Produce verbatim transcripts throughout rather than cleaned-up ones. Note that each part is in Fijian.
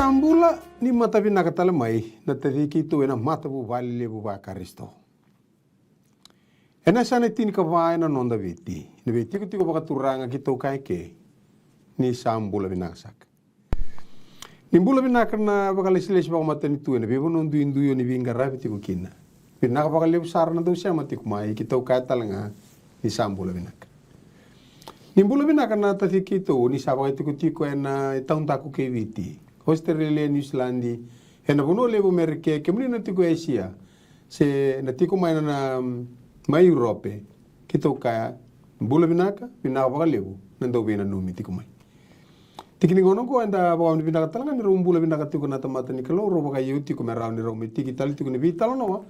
Sa bula, ni mata vinaka tale mai na taci keitou ena matavuvale levu vaKarisito. Ena yasana e tinikava ena noda Viti, na veitikotiko vakaturaga keitou kaya ke, ni sa bula vinaka saka. Ni bula vinaka na vakalesilesi vakamatanitu ena veivanua duidui o ni veiqaravi tiko kina. Vinaka vakalevu sara na dau sema tiko mai, keitou kaya tale ga ni sa bula vinaka. Ni bula vinaka na taci keitou o ni sa vakaitikotiko ena taudaku kei Viti, Ositerelia, Niusiladi, ena vanua levu Amerika, kemuni na tiko Esia, se na tiko mai na, na mai Urope, keitou kaya bula vinaka, vinaka vakalevu na dau veinanumi tiko mai. Tiki ni gauna oqo eda vakavinavinaka tale ga ni rau bula vinaka tiko na tamata ni Kalou, rau vakaio tiko me rawa ni rau mai tiki tale tiko ni veitalanoa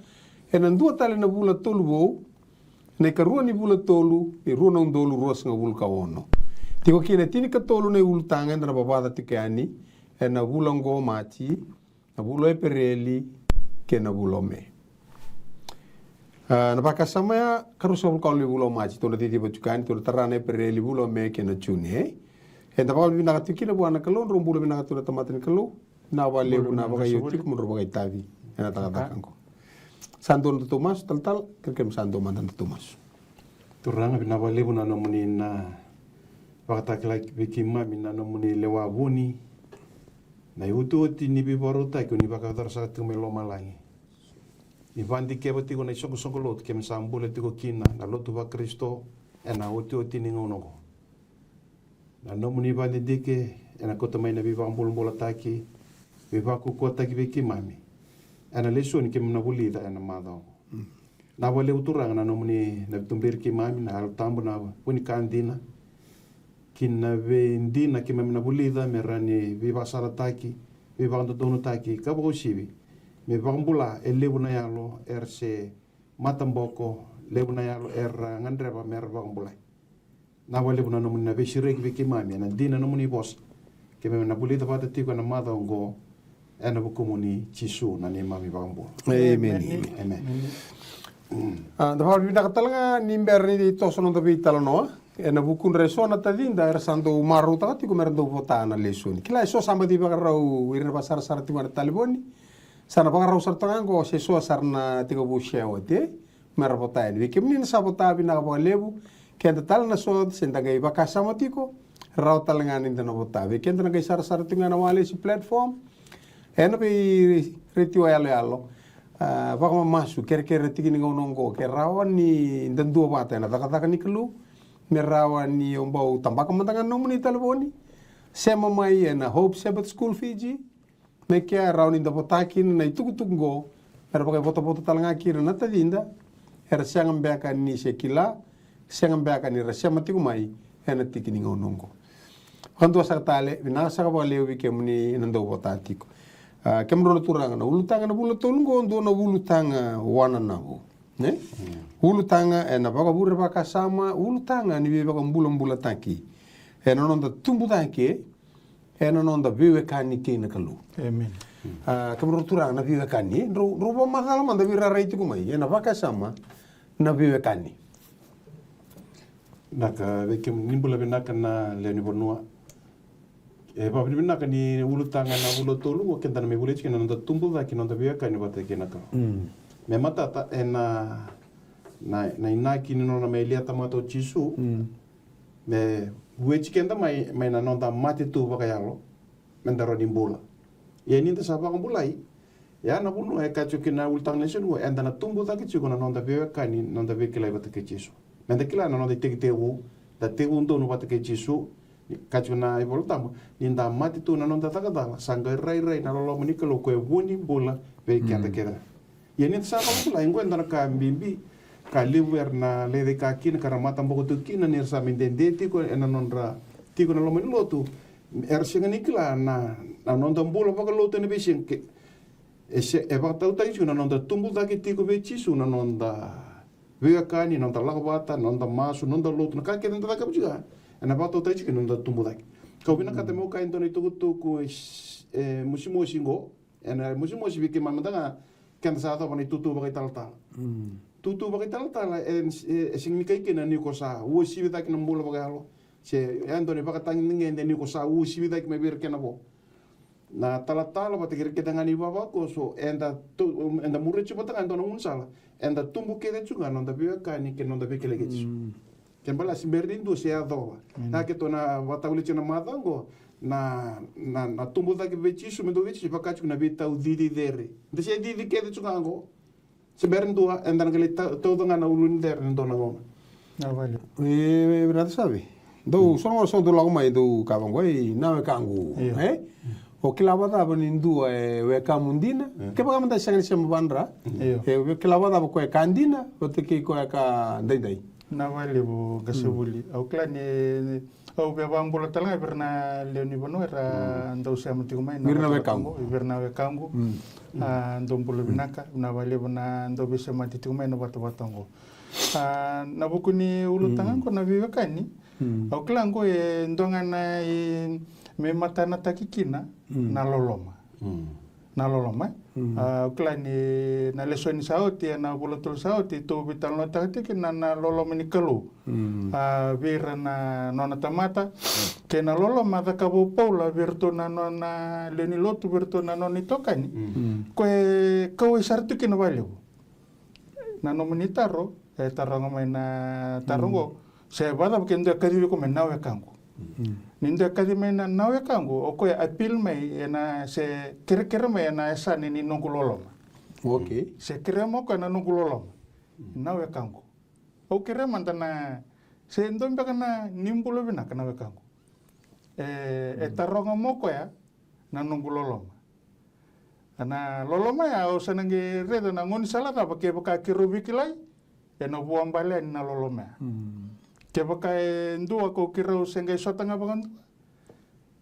ena dua tale na vula tolu vou, na ikarua ni vula tolu ni rua na udolu ruasagavulu ka ono. Tiko kina e tinikatolu na iulutaga eda na vavaca tiko yani ena vula oqo o Maji, na vula o Epereli kei na vula o Me. A, na vakasama ya, karua sagavulu ka walu ni vula o Maji, tou na ciciva tiko yani, tou na tara na Epereli, vula o Me kei na June, e? Eda vakavinavinaka tiko kina vua na Kalou, drau bula vinaka tu na tamata ni Kalou, na vakalevu na vakaio tiko mo drau vakaitavi ena cakacaka oqo. Sa dua na datou masu, talatala, kerekere me sa dua mada na datou masu. Turaga, vinaka vakalevu na nomuni na vakatakilai vei keimami na nomuni lewa vuni, na iotioti ni veivakarautaki o ni vakayacora sara tiko mai lomalagi. Ni vakadikeva tiko na isoqosoqo lotu keimami sa bula tiko kina, na lotu vaKarisito, ena iotioti ni gauna oqo. Na nomuni vakadidike ena kauta mai na veivakabulabulataki, veivakaukauwataki vei keimami ena lesoni keimami na vulica ena macawa oqo. Vinaka vakalevu Turaga na nomuni na veituberi keimami na Yalo Tabu, na vu ni ka dina, ki na veidina keimami na vulica me rawa ni veivakasalataki, veivakadodonutaki ka vakauasivi me vakabula e levu na yalo era se mataboko, levu na yalo era gadreva me ra vakabulai. Vinaka vakalevu na nomuni na veisereki vei keimami ena dina na nomuni vosa keimami na vulica vata tiko ena macawa oqo, ena vukumuni Jisu na neimami iVakabula. Emeni. Emeni. A, da vakavinavinaka tale ga ni bera ni toso na noda veitalanoa, ena vukudra eso na tacida era sa dau marautaka tiko me ra dau vota na lesoni. Kila eso sa baci vakarau ira na vakasarasara tiko ga na talevoni, sa na vakarau sara toka ga oqo se so sara na tekivu share oti, e? Me ra vota yani. Vei kemuni na sa vota, vinaka vakalevu. Keda tale na so se da qai vakasama tiko, rawa tale ga ni da na vota. Vei keda na qai sarasara tiko ga na Walesi platform, ena vei retio yaloyalo, a, vakamamasu, kerekere na tiki ni gauna oqo, ke rawa ni da duavata ena cakacaka ni Kalou, me rawa ni o bau tabaka mada ga na nomuni talevoni, sema mai ena Hope Sabbath School Fiji, me kea e rawa ni da vota kina na itukutuku oqo, me ra vakaivotavota tale ga kina na tacida era sega beka ni se kila, sega beka ni ra sema tiko mai ena tiki ni gauna oqo. Vakadua saka tale, vinaka saka vakalevu vei kemuni na dau vota tiko. A, kemudrau na turaga, na ulutaga na vula tolu oqo, dua na ulutaga wananavu, ne? Ulutaga ena vakavure vakasama, ulutaga ni veivakabulabulataki ena noda tubu cake ena noda veiwekani kei na Kalou. Emeni. A, kemudrau na turaga na veiwekani, e? Drau, drau vakamacala mada vei ira rai tiko mai ena vakasama na veiwekani. Vinaka, vei kemuni, ni bula vinaka na lewe ni vanua. E vakavinavinaka ni ulutaga na vula tolu oqo, keda na mai vulica tiko na noda tubu cake, noda veiwekani vata kei na Kalou. Mm. Me matata ena, na, na inaki ni nona mai lia tamata o Jisu. Mm. Me vueti keda mai, mai na noda mate tu vakayalo, me da rawa ni bula. Ia ni da sa vakabulai, ia na vanua e kaya tiko kina na ulutaga ni lesoni oqo, eda na tubu cake tiko na noda veiwekani, noda veikilai vata kei Jisu. Me da kila na noda itekitekivu, da tekivu donu vata kei Jisu, ni kaya tiko na iVola Tabu, ni da mate tu na noda cakacala, sa qai rairai na loloma ni Kalou ko e vu ni bula vei keda kece. Ia ni da sa vakabulai, oqo e dua na ka bibi, ka levu era na lai caka kina, ka ra mataboko tu kina, ni ra sa mai dede tiko ena nodra tiko na loma ni lotu, era sega ni kila na, na noda bula vakalotu ena veisiga ke, e se, e vakatautaki tiko na noda tubu cake tiko vei Jisu, na noda veiwekani, noda lako vata, noda masu, noda lotu, na ka kece da cakava tiko, ena vakatautaki tiko na noda tubu cake. Kau vinakata meu kaya e dua na itukutuku, e, e mosimosi oqo, ena mosimosi vei keimami mada ga, keda sa yacova na itutu vakaitalatala. Mm. Tutu vakaitalatala, e, e, e sega ni kai kina ni ko sa uasivi cake na bula vakayalo. Se, e dua na ivakatagedegede ni ko sa uasivi cake mai vei ira kei na vo. Na talatala vata kei ira kece ga na ivavakoso, eda tu, eda muria tiko vata ga e dua na gaunisala. Eda tubu kece tiko ga na noda veiwekani kei na noda veikilai kece tiko. Ke bale a se bera ni dua se yacova. Na keitou na vakatavulica tiko na macawa oqo, na, na, na tubu cake vei Jisu, me dua vei Jisu, vaka tiko na veitau cici cere. Da se cici kece tiko ga oqo. Se bera ni dua, eda na qai lai tau, tauca ga na ulu ni cere ni dua na gauna. Na vale. E, e, Brother Save. Dou, so na gauna so dou lako mai, dou kaya vaqo, "Ei, na wekaqu." Io. E? O kila vakacava ni dua e wekamu dina? Kevaka mada e sega ni sema vadra. Io. E, o kila vakacava koya e ka dina, vata kei koya e ka daidai. Na vale vo Qasevuli. Au kila ni Au via vakabula tale ga vei ira na lewe ni vanua era dau sema tiko mai na wekaqu. Vei ira na wekaqu. A, dou bula vinaka, na vale vo na dau veisemati tiko mai na vatavata oqo. A, na vuku ni ulutaga oqo na veiwekani. Au kila oqo e dua ga na i, me matanataki kina na loloma. Na loloma, e? A, au kila ni na lesoni sa oti, ena vula tolu sa oti, tou veitalanoataka tiko na, na loloma ni Kalou. A, vei ira na nona tamata, kei na loloma a cakava o Paula vei iratou na nona lewe ni lotu, vei iratou na nona itokani. Ko e kauwai sara tiko kina vakalevu. Na nomuni taro, e taroga mai na taro oqo, se vakacava ke dua e kacivi iko mai na wekaqu. Ni dua e kaci mai na, na wekaqu, o koya e appeal mai, ena se kerekere mai ena yasana ni noqu loloma. Okay. Se kerea mai o koya na noqu loloma. Na wekaqu. Au kerea mada na, se dua beka na ni bula vinaka na wekaqu. E, e taroga mai o koya na noqu loloma. Na loloma ya, au sa na qai raica na gaunisala cava kevaka keirau veikilai, ena vuabale yani na loloma ya. Kevaka e dua ko keirau se qai sota ga vakadua,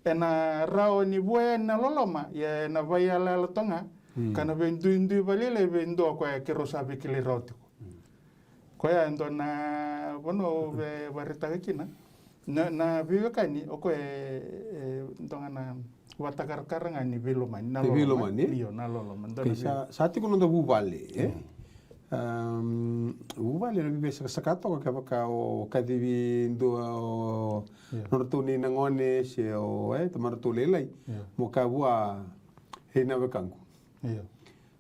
ena rawa ni vua yani na loloma, ia ena vaiyalayala toka ga, ka na veiduidui vakalailai vei dua koya keirau sa veikilai rawa tiko. Koya e dua na vanua au via vakaraitaka kina. Na, na veiwekani, o koya e, e dua ga na vatakarakara ga ni veilomani, na loloma. Veilomani, e? Io, na loloma. Dua na vei- sa, sa tiko noda vuvale, e? Vuvale na veivakasakasaka toka kevaka o kacivi dua o nodratou nei na gone se o, e, tamadratou lailai. Mo kaya vua, "Ei na wekaqu." Io.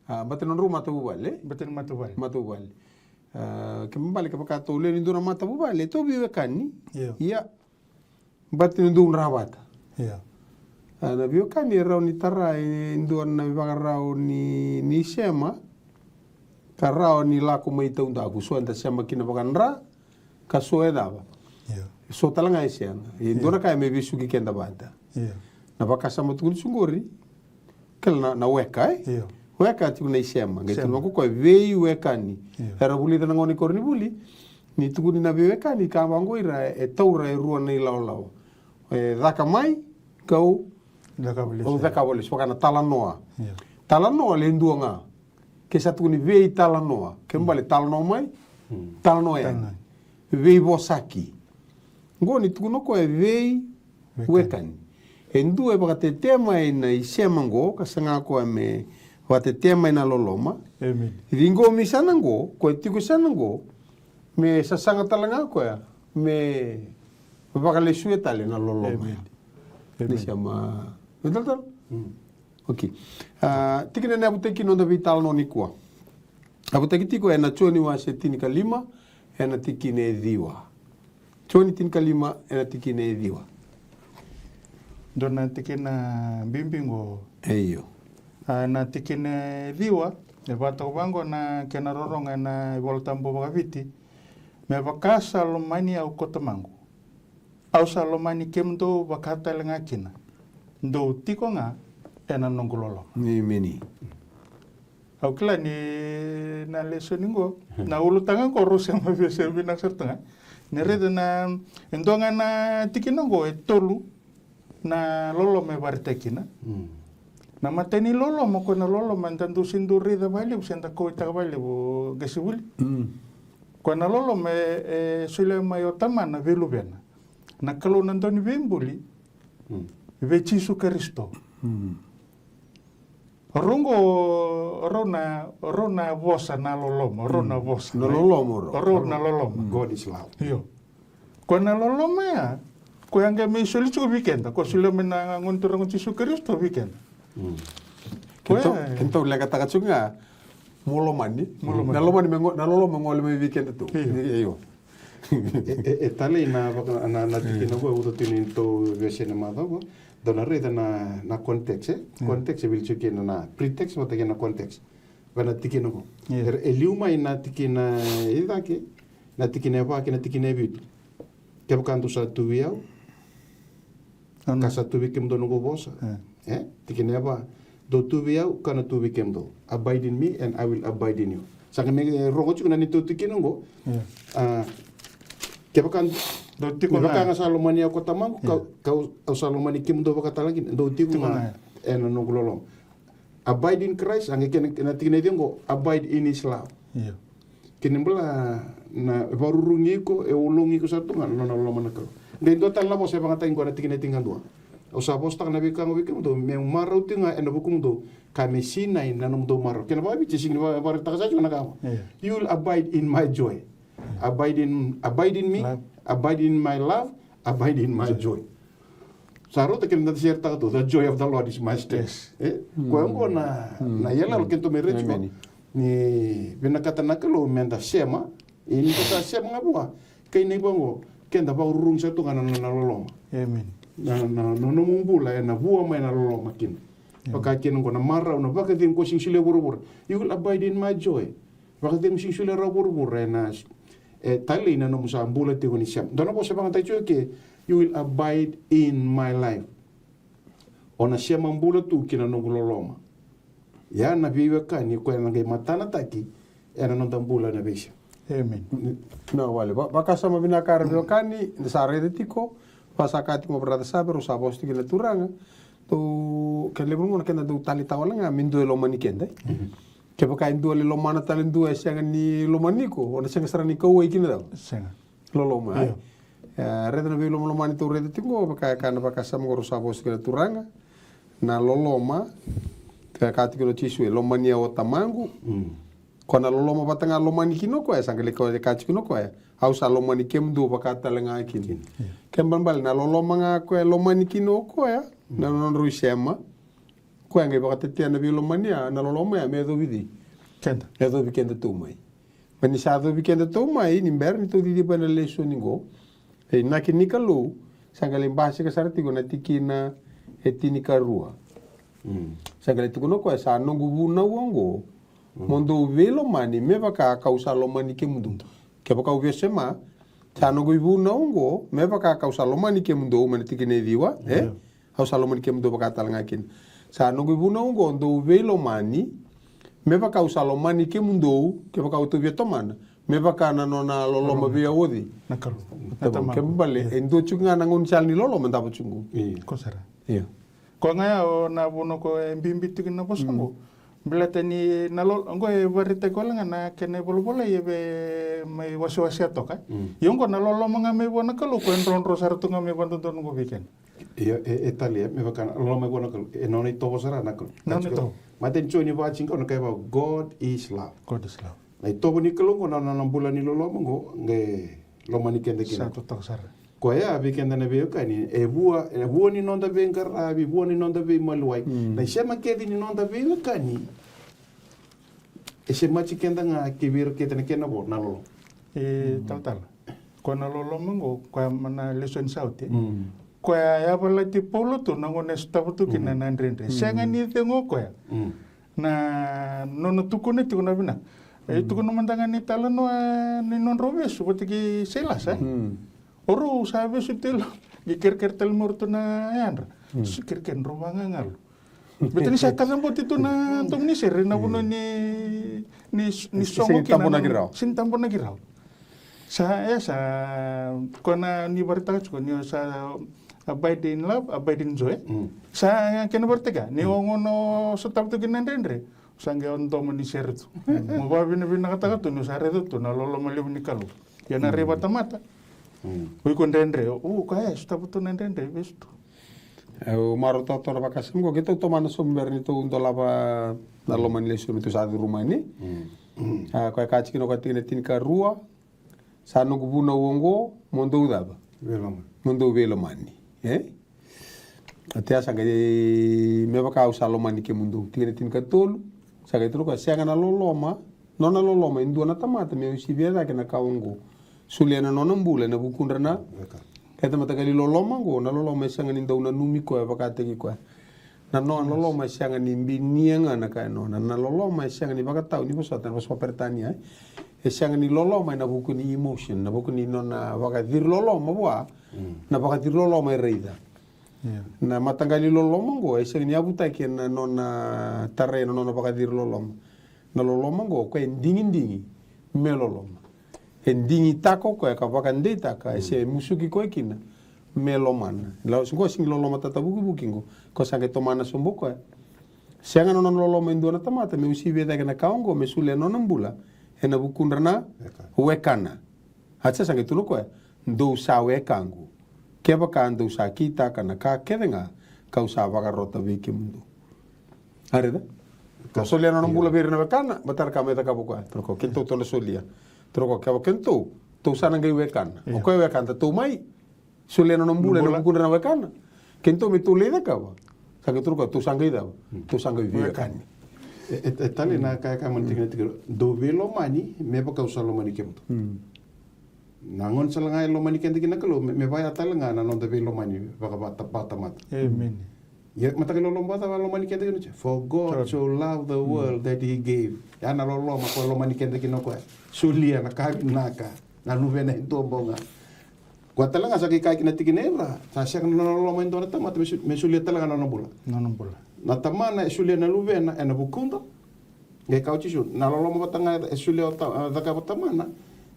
A, bata nodrau matavuvale, e? Bata ni matavuvale. Matavuvale. A, ke bale kevaka tou lewe ni dua na matavuvale, tou veiwekani. Io. Ia. Bata ni dou dra vata. Io. A, na veiwekani e rawa ni tara e dua na ivakarau ni, ni sema. Ka rawa ni lako mai taudaku. So eda sema kina vakadra. Ka so e cava? Io. So tale ga e sega. E dua na ka e mai vesuki keda vata. Io. Na vakasama tukuni suqori. Kela na, na weka, e? Io. Weka tiko na isema. Qai tukuna ko koya veiwekani. Io. Era vulica na gone koronivuli. Ni tukuni na veiwekani ka vaqo ira e taura e rua na ilawalawa. E caka mai, kau. Cakava lesu. Au cakava lesu. Vaka na talanoa. Io. Talanoa le dua ga. Ke sa tukuni veitalanoa. Ke bale talanoa mai, talanoa yani. Veivosaki. Qo ni tukuna o koya e veiwekani. E dua e vakatetea mai na isema qo, ka saga koya me vakatetea mai na loloma. Ciqomi sana qo, koya tiko sana qo, me sasaga tale ga koya, me vakalesui tale na loloma. Ni sema, me talatala. Okay. A, tikina ena yavutaki kina noda veitalanoa nikua. Yavutaki tiko ena Joni wase tinikalima, ena tikina e ciwa. Joni tinikalima, ena tikina e ciwa. Dua na tikina bibi qo. Io. A, na tikina e ciwa, e vakatoka vaqo na kena rorogo ena iVolatabu vakaviti. Me vaka sa lomani au ko Tamaqu. Au sa lomani kemudou vaka tale ga kina. Dou tiko ga ena noqu loloma. Emeni. Au kila ni na lesoni qo, na ulutaga qo rau sema vei, sema vinaka sara tu ga. Ni raica na, e dua ga na tikina qo, e tolu na loloma e vakaraitaki kina. Na imatai ni loloma, ko na loloma, da dau sega ni dau raica vakalevu, se da kauwaitaka vakalevu, Qasivuli. Ko na loloma, e, e solia mai o Tamana vei Luvena. Na Kalou na Dauniveibuli, vei Jisu Karisito. O rau qo, o rau na, o rau na vosa na loloma, o rau na vosa. Na loloma, o rau. O rau na loloma. God is love. Io. Ko na loloma ya, ko ya qai mai soli tiko vei keda, ko solia mai na Gone Turaga o Jisu Karisito vei keda. Keitou, keitou lekataka tiko ga mo lomani. Mo lomani. Na lomani me go-, na loloma me gole mai vei kedatou. Io. Io. E, e, e talei na vaka, na, na tikina qo e uto tiko ni tou vese na macawa qo. Dou na raica na, na context, e? Context e vili tiko kina na pretext vata kei na context. Vei na tikina qo. Io. E, e liu mai na tikina e cake, na tikina e va kei na tikina e vitu. Kevaka dou sa tu vei au, ka sa tu vei kemudou noqu vosa. E, tikina e va, dou tu vei au, ka'u na tu vei kemudou. Abide in me and I will abide in you. Sa qai me rogo tiko na neitou tikina qo. A, kevaka dou tiko, kevaka ga sa lomani au ko Tamaqu, ka'u, ka'u, au sa lomani kemudou vaka tale ga kina. Dou tiko ga ena noqu loloma. Abide in Christ, a qai kena, na tikina e ciwa qo, abide in his love. Io. Kena ibalebale na vakarurugi iko, e ulogi iko sara tu ga na nona loloma na Kalou. Qai dua tale na vosa e vakayagataki qo na tikina e tinikadua. Au sa vosataka na veika qo vei kemudou, meu marau tiko ga ena vukumudou, ka me sinai na nomudou marau. Kena vakaviti, e sega ni va-, vakaraitaka sara tiko na ka qo. Io. You will abide in my joy. Abide in, abide in me, abide in my love, abide in my joy. Sa rauta kina da seretaka tu, the joy of the Lord is my strength. E? Koya qo na, na iyaloyalo keitou mai raica tiko. Ni vinakata na Kalou meda sema, ia ni da sa sema ga vua. Kei na ivako, keda vakarurugi sara tu ga na, na, na loloma. Na, na, na nomu bula ena vua mai na loloma kina. Vaka kina qo na marau, na vakacegu ko sega ni solia vuravura. You will abide in my joy. Vakacegu sega ni solia rawa vuravura ena, e, talei na nomu sa bula tiko ni sema. Dua na vosa e vakayagataki tiko ke, you will abide in my life. O na sema bula tu ki na noqu loloma. Ia na veiwekani koya ena qai matanataki ena noda bula ena veisiga. Emeni. Na wale, va-, vakasama vinaka era veiwekani, da sa raica tiko, va sa kaya tiko o Brother Save, rau sa vosa tiko kina na turaga. Dou, kena levu na gauna keda dau taleitaka wale ga me dua e lomani keda. Kevaka e dua e lomana tale e dua e sega ni lomani iko, o na sega sara ni kauwai kina cava? Sega. Loloma, e? Io. E, raica na veilomaloma ni tou raica tiko qo, vaka e kaya na vakasama qo rau sa vosa tiko na turaga. Na loloma, ka kaya tiko o Jisu, e lomani au o Tamaqu. Ko na loloma vata ga lomani kina o koya, sa qai lai kaya tiko kina o koya, au sa lomani kemudou vaka tale ga kina. Kena ibalebale na loloma ga koya e lomani kina o koya, na nodrau isema. Koya qai vakatetea na veilomani ya, na loloma ya me yacovi cei? Keda. Yacovi kedatou mai. Ma ni sa yacovi kedatou mai, ni bera ni tou ciciva na lesoni qo. E inaki ni Kalou, sa qai lai basika sara tiko na tikina e tinikarua. Sa qai lai tukuna o koya, sa noqu vunau oqo, mo dou veilomani, me vaka ka'u sa lomani kemudou. Kevaka au via sema, sa noqu ivunau oqo, me vaka ka'u sa lomani kemudou, mai na tikina e ciwa, e? Au sa lomani kemudou vaka tale ga kina. Sa noqu ivunau oqo, dou veilomani, me vaka au sa lomani kemudou, kevaka au tou via tomana, me vaka na nona loloma vei au o cei? Na Kalou. Kena ibalebale, e dua tiko ga na gaunisala ni loloma, davo tiko. Ko sara. Io. Koya ga ya o na vuna ko e bibi tiko na vosa qo. Baleta ni na lolo, qo e vakaraitaki wale ga na kena ivolavolai e via mai wasewasea toka. Ia qo na loloma ga mai vua na Kalou, ko e drodro sara tu ga mai vakadodonu qo vei keda. Io, e, e talei, me vaka na loloma mai vua na Kalou, e nona itovo sara na Kalou. Nona itovo. Matai ni Joni va tiko qo na ka e vaka, God is love. God is love. Na itovo ni Kalou qo na, na, na bula ni loloma qo, qai lomani keda kina. Sa totoka sara. Koya vei keda na veiwekani, e vua, e vua ni noda veiqaravi, vua ni noda veimaliwai. Na isema kece ni noda veiwekani, e semati keda ga kei vei ira kece na kena vo, na loloma. E talatala. Ko na loloma qo, koya mai na lesoni sa oti. Koya e yavalati Paula tu na gauna e sotava tu kina na dredre. Sega ni cegu o koya. Na nona tukuna tiko na vinaka. E tukuna mada ga ni talanoa ni nodrau vesu vata kei Sailasa. O rau sa vesu tiko, qai kerekere tale mai o ratou na yadra. Sa kerekere, drau vagagalu. Baleta ni sa kacabote tu na domo ni sere na vanua ni, ni, ni sogo kina, sega ni tabonaki rawa. Sa, e sa, ko na ni vakaraitaka tiko ni o sa abide in love, abide in joy. Sa kena vakaraitaka ni o gauna o sotava tu kina na dredre, sa qai o domo ni sere tu. Mo vakavinavinakataka tu ni o sa raica tu na loloma levu ni Kalou. Ia na rai vakatamata. O iko dredre, o, o koya e sotava tu na dredre, vesu tu. Au marautaka tu na vakasama qo, keitou tomana sobu bera ni tou dolava na loma ni lesoni tou sa curu mai. A, koya e kaya tiko kina o koya, tikina tinikarua, sa noqu vunau oqo, mo dou cava? Veilomani. Mo dou veilomani. E? Ati a sa qai, me vaka au sa lomani kemudou. Tikina tinikatolu, sa qai tukuna o koya, sega na loloma, nona loloma e dua na tamata me usivia cake na ka oqo. Solia na nona bula ena vukudra na. Keda mataqali loloma oqo, na loloma e sega ni dau nanumi koya vakataki koya. Na nona loloma e sega ni binia ga na ka e nona. Na loloma e sega ni vakatau, ni vosota, na vosa vakaperetania, e. E sega ni loloma ena vuku ni emotion, na vuku ni nona vakaciri loloma vua, na vakaciri loloma e raica. Na mataqali loloma oqo, e sega ni yavutaki ena nona tarai, ena nona vakaciri loloma. Na loloma oqo, o koya e digidigi me loloma. E digitaka o koya ka vakadeitaka, e se musuki koya kina me lomana. Lau, oqo sega ni loloma tatavukivuki oqo, ko sa qai tomana sobu o koya. Sega na nona loloma e dua na tamata me usivia cake na ka oqo, me solia na nona bula ena vukudra na wekana. A sa qai tukuna o koya, dou sa wekaqu, kevaka dou sa kitaka na ka kece ga kau sa vakarota vei kemudou. A raica? Ka solia na nona bula vei ira na wekana, matara ka mai cakava o koya. Tukuna o koya, kedatou tou na solia. Tukuna o koya, kevaka kedatou, tou sa na qai wekana. O koya e wekadatou mai. Solia na nona bula ena vukudra na wekana. Kedatou me tou lai cakava. Sa qai tukuna o koya, tou sa qai cava? Tou sa qai veiwekani. E, e, e tale na ka e kaya mai na tikina tiko, dou veilomani me vaka au sa lomani kemudou. Na gauna sala ga e lomani keda kina na Kalou, me, me vaya tale ga na noda veilomani vakavata, vakatamata. Emeni. Ia, mataqali loloma vakacava e lomani keda kina? For God so loved the world that he gave. Ya na loloma ko lomani keda kina o koya. Solia na ka vinaka, na luvena e dua bau ga. Koya tale ga sa qai kaya kina tikina e ra, sa sega na nona loloma e dua na tamata me so-, me solia tale ga na nona bula. Nona bula. Na tamana e solia na luvena ena vukuda. Qai kaya o Jisu, na loloma vata ga e solia o ta-, e cakava o tamana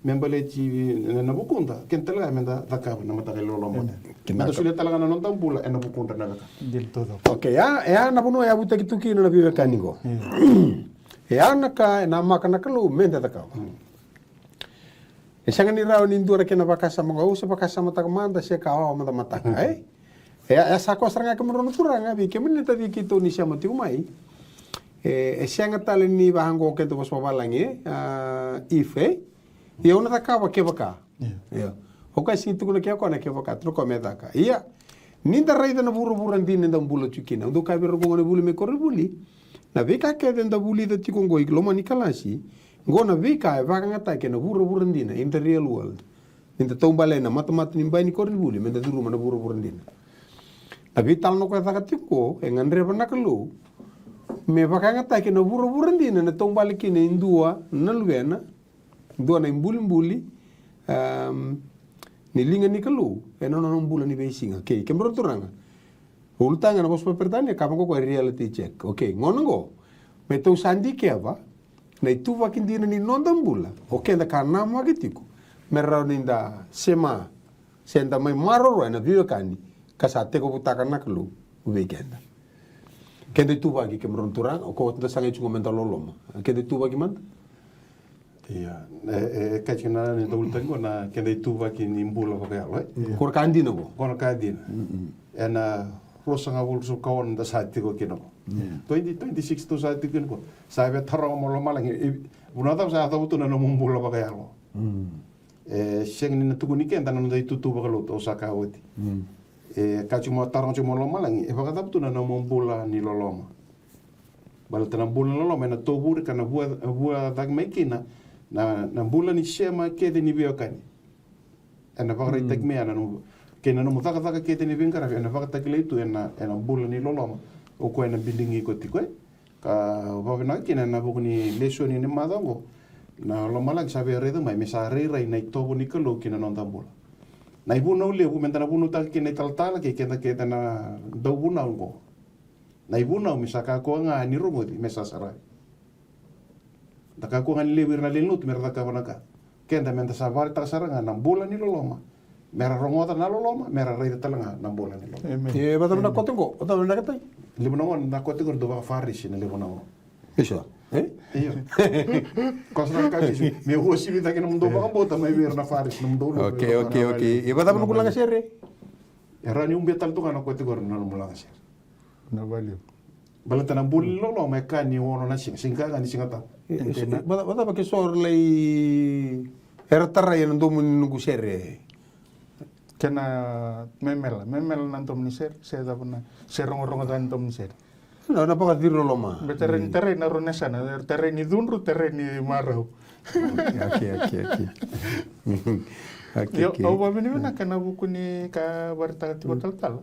me baleti na, na vukuda, keda tale ga meda cakava na mataqali loloma. Emeni. Meda solia tale ga na noda bula ena vukudra na wekana. Dina taucoko. Okay, ya, ya na vanua e yavutaki tu kina na veiwekani qo. E ya na ka e namaka na Kalou meda cakava. E sega ni rawa ni dua na kena vakasama qo, au se vakasamataka mada se ka wawa mada mataka, e? E, e sa koya sara ga kemudrau na turaga, vei kemuni na taci keitou ni sema tiko mai. E, e sega tale ni vaqo keda vosa vavalagi, e? A, if, e? Ia au na cakava kevaka. Ia. O koya sega ni tukuna ke o koya na kevaka, tukuna o koya me caka. Ia, ni da raica na vuravura dina eda bula tiko kina. Au dau kaya vei ira qo na vuli mai koronivuli. Na veika kece eda vulica tiko qo i loma ni kalasi, qo na veika e vakayagataki ena vuravura dina, in the real world. Ni da taubale ena matamata ni bai ni koronivuli, meda curuma na vuravura dina. Na veitalanoa koya e caka tiko qo, e gadreva na Kalou me vakayagataki ena vuravura dina, na taubale kina e dua na luvena, dua na ibulibuli, em, ni liga ni Kalou ena nona bula ni veisiga. Okay, kemudrau na turaga. Ulutaga na vosa vakaperetania, ka vaqo o koya reality check. Okay, gauna qo, me tou sa dikeva na ituvaki dina ni noda bula, o keda ka namaki tiko, me rawa ni da sema, se da mai maroroya na veiwekani ka sa tekivutaka na Kalou vei keda. Keda ituvaki, kemudrau na turaga, o koya da sagai tiko meda loloma. Keda ituvaki mada. Ia, e, e, e kaya tiko na, ni da ulutaga qo na keda ituvaki ni bula vakayalo, e? Ia. Ko na ka dina qo. Ko na ka dina. Ena ruasagavulu, ruasagavulu ka ono da sa tiko kina qo. Ia. Twenty, twenty-six tou sa tiko kina qo. Sa via taroga mo lomalagi, e, vanua cava sa yaco tu na nomu bula vakayalo. E sega ni na tukuni keda na noda itutu vakalotu, au sa kaya oti. E, ka tiko mo taroga tiko mo lomalagi, e vakacava tu na nomu bula ni loloma. Baleta na bula ni loloma ena tovure ka na vua, vua cake mai kina na, na bula ni sema kece ni veiwekani. Ena vakaraitaki mai ya na nomu, kei na nomu cakacaka kece ni veiqaravi, ena vakatakilai tu ena, ena bula ni loloma o koya ena bidigi iko tiko, e. Ka vakavinaka kina ena vuku ni lesoni ni macawa oqo, na lomalagi sa via raica mai me sa rairai na itovo ni Kalou ki na noda bula. Na ivunau levu meda na vunautaka kina na italatala kei keda, keda na dauvunau oqo. Na ivunau me sa kakua ga ni rogoci, me sa saravi. Da kakua ga ni levu ira na lewe ni lotu mera cakava na ka. Keda meda sa vakaraitaka sara ga na bula ni loloma. Mera rogoca na loloma, mera raica tale ga na bula ni loloma. Emeni. E vacava na kote qo? Vacava na kote? Levu na gauna na kote qo dau vakaFarisi na levu na gauna. Isa. E? Io. Ko sa na ka Jisu, me uasivi cake na nomudou vakabauta mai vei ira na Farisi, na nomudou lotu. Okay, okay, okay. E vacava na nomu lagasere? E rawa ni ubia tale tu ga na kote qori na nomu lagasere. Na vale. Baleta na bula ni loloma e ka ni ono na siga, siga ga ni Siga Tabu. E, e, vacava, vacava ke so era lai, era tarai ena domo ni noqu sere. Kena memela, memela na domo ni sere, se cava na, se rogorogo ca na domo ni sere. Na, na vakaciri loloma. Be tarai ni tarai na rua na yasana, tarai ni cudru, tarai ni marau. Okay, okay, okay. Okay, okay. Au vavinavinaka na vuku ni ka varetaka tiko talatala.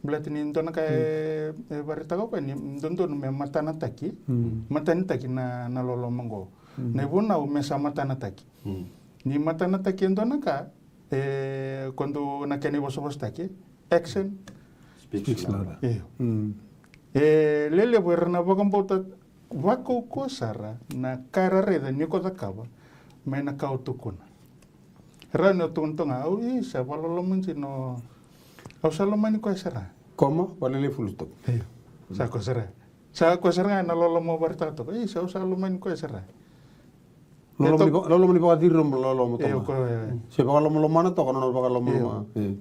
Baleta ni dua na ka e, e varetaka o koya ni dodonu me matanataki, matanitaki na, na loloma oqo. Na ivunau me sa matanataki. Ni matanataki e dua na ka, e, ko dou na kena ivosavosataki, action speaks louder. Io. E lelevu era na vakabauta vakaukauwa sara na ka era raica ni ko cakava mai na ka o tukuna. Rawa ni o tukuna toka ga, au, i, sa vakaloloma dina, au sa lomani koya sara. Koma, vakalelei fulutoka. Io. Sa koya sara. Sa koya sara ga na loloma o varetaka toka. I, sa, au sa lomani koya sara. Loloma ni va-, loloma ni vakaciri loloma toka. Io, ko, e. Se vakalomalomana toka, nona vakalomaloma. Io. E.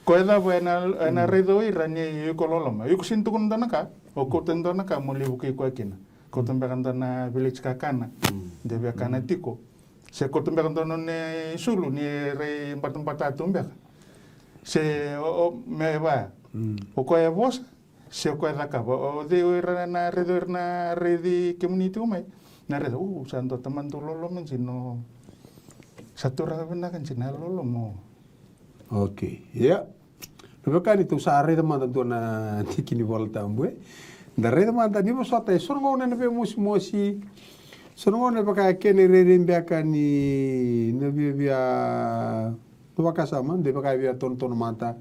Ko e cava ena, ena raica o ira ni iko loloma. Iko sini tukuna dua na ka, o kauta dua na ka mo lai vukei koya kina. Kauta beka dua na village kakana. De via kana tiko. Se kauta beka dua nona isulu ni rai batabata tu beka. Se o, o, me va. O koya e vosa. Se o koya e cakava, o cei o ira na raici, o ira na raici kemuni tiko mai. Na raica, u, sa dua tamata dau loloma dina. Sa turaga vinaka dina, loloma. Okay, ia. Na veka ni tou sa raica mada dua na tiki ni Vola Tabu, e. Da raica mada ni vosota e so na gauna na veimosimosi. So na gauna e vaka e kena irairai beka ni na viavia, na vakasama, de vaka e via tonotonu mada.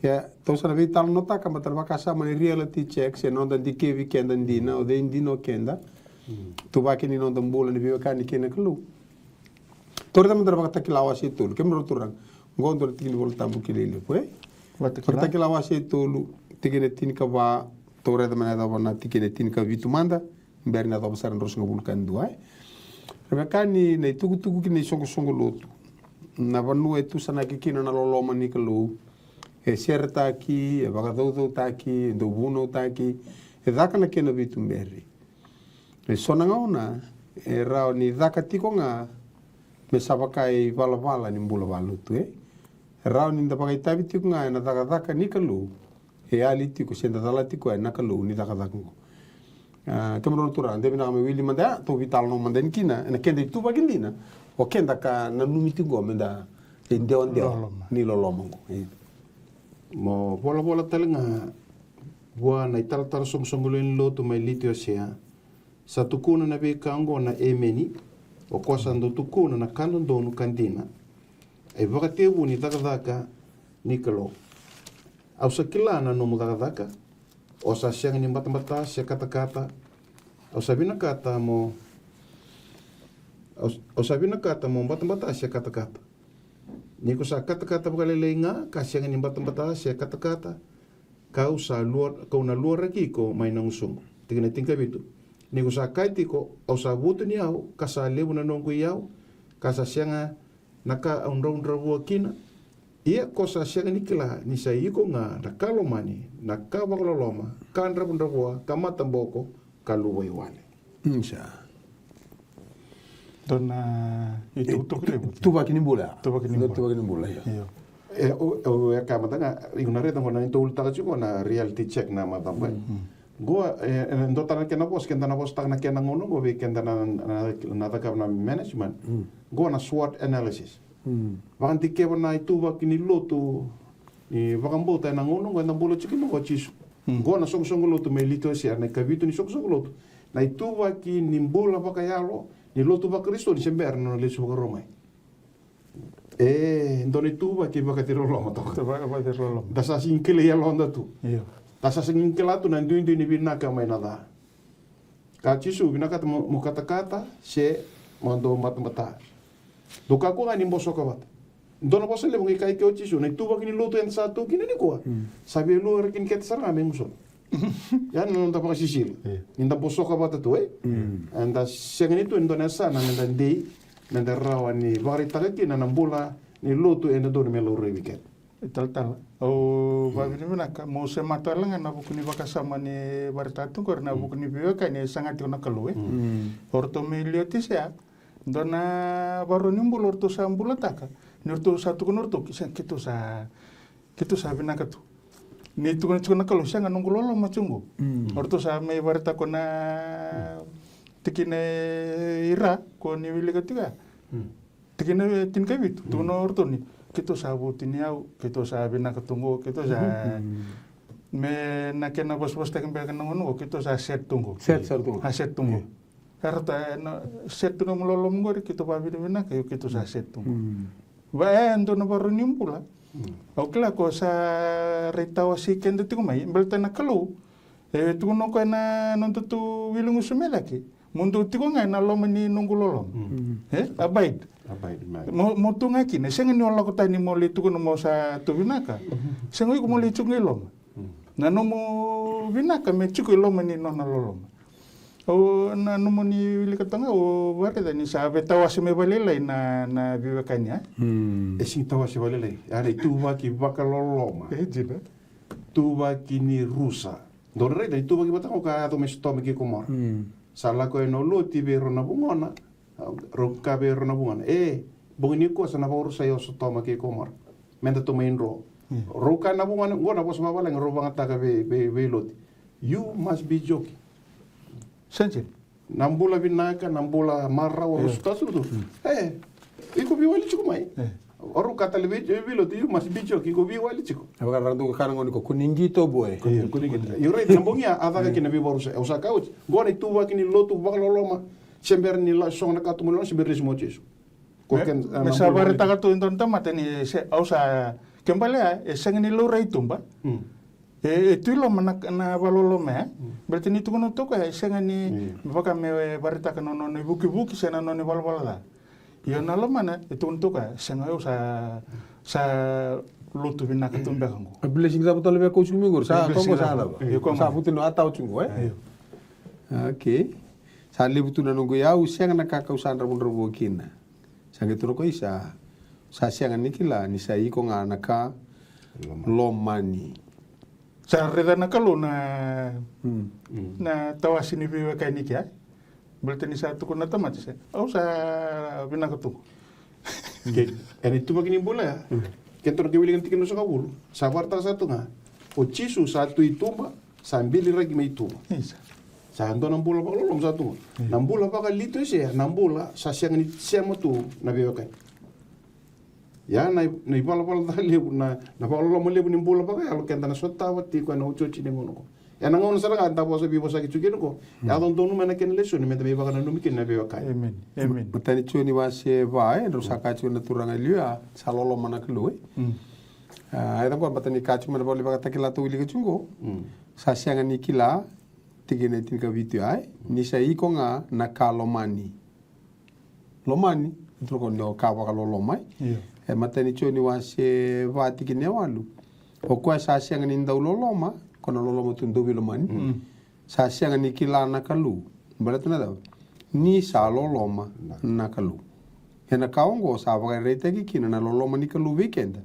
Ia, tou sa na veitalanoataka mada na vakasama ni reality check, se noda dikevi keda dina, o cei dina o keda. Tuvaki ni noda bula ni veiwekani kei na Kalou. Tou raica mada na Vakatakila wase e tolu, kemudrau turaga. Qo dua na tiki ni Vola Tabu kilai levu, e? Vakatakila. Vakatakila wase e tolu, tikina e tinikava, tou raica mai na yacova na tikina e tinikavitu mada. Bera ni yacova sara na ruasagavulu ka dua, e. Ra vaka ni na itukutuku ki na isoqosoqo lotu. Na vanua e tusanaki kina na loloma ni Kalou. E seretaki, e vakacaucautaki, e dau vunautaki, e caka na kena veituberi. E so na gauna, e rawa ni caka tiko ga, me sa vaka e ivalavala ni bula valotu, e. E rawa ni da vakaitavi tiko ga, ena cakacaka ni Kalou. E yali tiko, se da cala tiko, ena Kalou ni cakacaka oqo. A, kemudrau na turaga, de vinaka me wili mada, tou veitalanoa mada yani kina, ena keda ituvaki dina, o keda ka nanumi tiko, me da, e dewadewa, ni loloma oqo. Mo volavola tale ga, vua na italatala soqosoqo lewe ni lotu mai Litiosea, sa tukuna na veika oqo na Emeni, o koya sa dau tukuna na ka dodonu ka dina, e vakatekivu ni cakacaka ni Kalou. Au sa kila na nomu cakacaka, o sa sega ni batabata se katakata, au sa vinakata mo, au, au sa vinakata mo batabata se katakata. Ni ko sa katakata vakalailai ga, ka sega ni batabata se katakata, kau sa lua, kau na luaraki iko mai na gusuqu. Tikina tinikavitu. Ni ko sa kaya tiko, au sa vutuniyau, ka sa levu na noqu iyau, ka sa sega na ka au dravudravua kina. Ia ko sa sega ni kila ni sa iko ga na ka lomani, na ka vakaloloma, ka dravudravua, ka mataboko, ka luvaiwale. Sa. Dua na itukutuku levu. Tuvaki ni bula. Tuvaki ni bula. Tuvaki ni bula, io. Io. E, o, o, e ka mada ga, iko na raica qo na tou ulutaka tiko na reality check na macawa qo. Qo, e, e, dua tale na kena vosa, keda na vosataka na kena gauna qo vei keda na, na, na cakava na management. Qo na SWOT analysis. Vakadikeva na ituvaki ni lotu, ni vakabauta ena gauna qo eda bula tiko kina o Jisu. Qo na soqosoqo lotu mai Litiosea, na ikavitu ni soqosoqo lotu. Na ituvaki ni bula vakayalo, ni lotu vaKarisito ni se bera na nona lesu vakarua mai. E, dua na ituvaki vakaciri loloma toka. Vaka, vakaciri loloma. Da sa sega ni kila yaloda tu. Io. Da sa sega ni kila tu na duidui ni vinaka mai na ca. Ka Jisu, vinakata mo, mo katakata, se mo dau batabata. Dou kakua ga ni bosoka vata. Dua na vosa levu qai kaya ke o Jisu, na ituvaki ni lotu eda sa tu kina nikua. Sa via luaraki keda sara ga me gusona. Ya na noda vakasisila. Ni da bosoka vata tu, e? Eda sega ni tu e dua na yasana, me da dei, me da rawa ni vakaraitaka kina na bula ni lotu e dodonu me laurai vei keda. Talatala, au vavinavinaka, mo se matala ga na vuku ni vakasama ni varetaka tu qori na vuku ni veiwekani e saga tiko na Kalou, e. O ratou mai Liotisea, dua na varua ni bula o ratou sa bulataka, ni ratou sa tukuna o ratou, keitou sa Keitou sa vinaka tu. Ni tukuna tiko na Kalou, sega, noqu loloma tiko qo. O ratou sa mai vakaraitaka na tikina i ra ko ni wilika tiko ya. Tikina e tinikavitu, tukuna o ratou ni keitou sa vutuniyau, keitou sa vinaka tu qo, keitou sa, me na kena vosavosataki beka na gauna qo, keitou sa set tu qo. Set sara tu qo. A set tu qo. Era ta, e, na set tu na nomu loloma qori, keitou vavinavinaka, io, keitou sa set tu qo. Va, e dua na varau ni bula. Au kila ko sa rai tawasi keda tiko mai, baleta na Kalou e tukuna o koya na nodatou wili gusu me cake, mo dou tiko ga ena loma ni noqu loloma. E, abide. Mo, mo tu ga kina, e sega ni o lako tani mo lai tukuna mo sa tu vinaka. Sega, o iko mo lai tiko ga i loma. Na nomu vinaka me tiko i loma ni nona loloma. O na nomuni wilika toka ga, o vakaraitaka ni sa veitawase mai vakalailai na, na veiwekani, a? E sega ni tawase vakalailai. A na ituvaki vakaloloma. E dina. Tuvaki ni rusa. Dou raica na ituvaki vata ga o ka yaco mai Sotoma kei Komora. Sa lako yani o Loti vei rau na vugona. Rau kaya vei rau na vugona, e, bogi nikua sa na vakarusai o Sotoma kei Komora. Meda tou mai dro. Rau kaya na vugona, qo na vosa vavalagi rau vagataka vei, vei, vei Loti. You must be joking. Sega. Na bula vinaka, na bula marau, rau sota tu. E, iko veiwali tiko mai. O rau kaya tale vei, vei Loti, you must be joking, iko veiwali tiko. E vaka rau dau kaya na gone ko, ko ni qito boy. Io, ko ni qito. Io, right, na bogi ya a caka kina veivakarusai, au sa kaya oti. Qo na ituvaki ni lotu vakaloloma. Se bera ni la sogo na katuba ni loloma, se bera ni lesi mai o Jisu. Me sa vakaraitaka tu e dua na tamata ni se, au sa, ke balea e sega ni laurai tuba. E, e tu i loma na, na vakaloloma ya. Baleta ni tukuna tu o koya e sega ni, me vaka me vakaraitaka na nona ivukivuki se na nona ivalavala ca. Io, na lomana e tukuna tu o koya, sega, au sa, sa lotu vinaka tu beka qo. A blessing cava tale vei koya tiko mai qori, sa toqo sa cava. Sa vutuniyau, a tawa tiko qo, e? Okay. Sa levu tu na noqu iyau, sega na ka kau sa dravudravua kina. Sa qai tukuna o koya, sa, sa sega ni kila ni sa iko ga na ka lomani. Sa raica na Kalou na, na tawasi ni veiwekani kea. Baleta ni sa tukuna na tamata se, au sa vinaka tu. Ena ituvaki ni bula ya. Keitou na qai wilika na tikina ruasagavulu. Sa vakaraitaka sara tu ga. O Jisu sa tu i tuba, sa biliraki mai tuba. Sa dua na bula vakaloloma sa tu ga. Na bula vakaliutu e se, na bula sa sega ni sema tu na veiwekani. Ia na, na ivalavala ca levu, na, na vakaloloma levu ni bula vakayalo keda na sotava tiko ena otioti ni gauna qo. Ena gauna sara ga da vosa veivosaki tiko kina qo. E a dodonu mai na kena lesoni meda mai vakananumi kina na veiwekani. Emeni. Emeni. Matai ni Joni wase va, e, drau sa kaya tiko na turaga e liu ya, sa loloma na Kalou, e. A, e caka qo, matai ni ka tiko mai na Vola ni Vakatakila tou wilika tiko qo. Sa sega ni kila, tikina e tinikavitu ya, e. Ni sa iko ga na ka lomani. Lomani, e tukuna ni o ka vakaloloma, e. E matai ni Joni wase va tikina e walu. O koya sa sega ni dau loloma, ko na loloma tu dau veilomani. Sa sega ni kila na Kalou. Baleta na cava? Ni sa loloma na Kalou. Ena ka oqo sa vakaraitaki kina na loloma ni Kalou vei keda.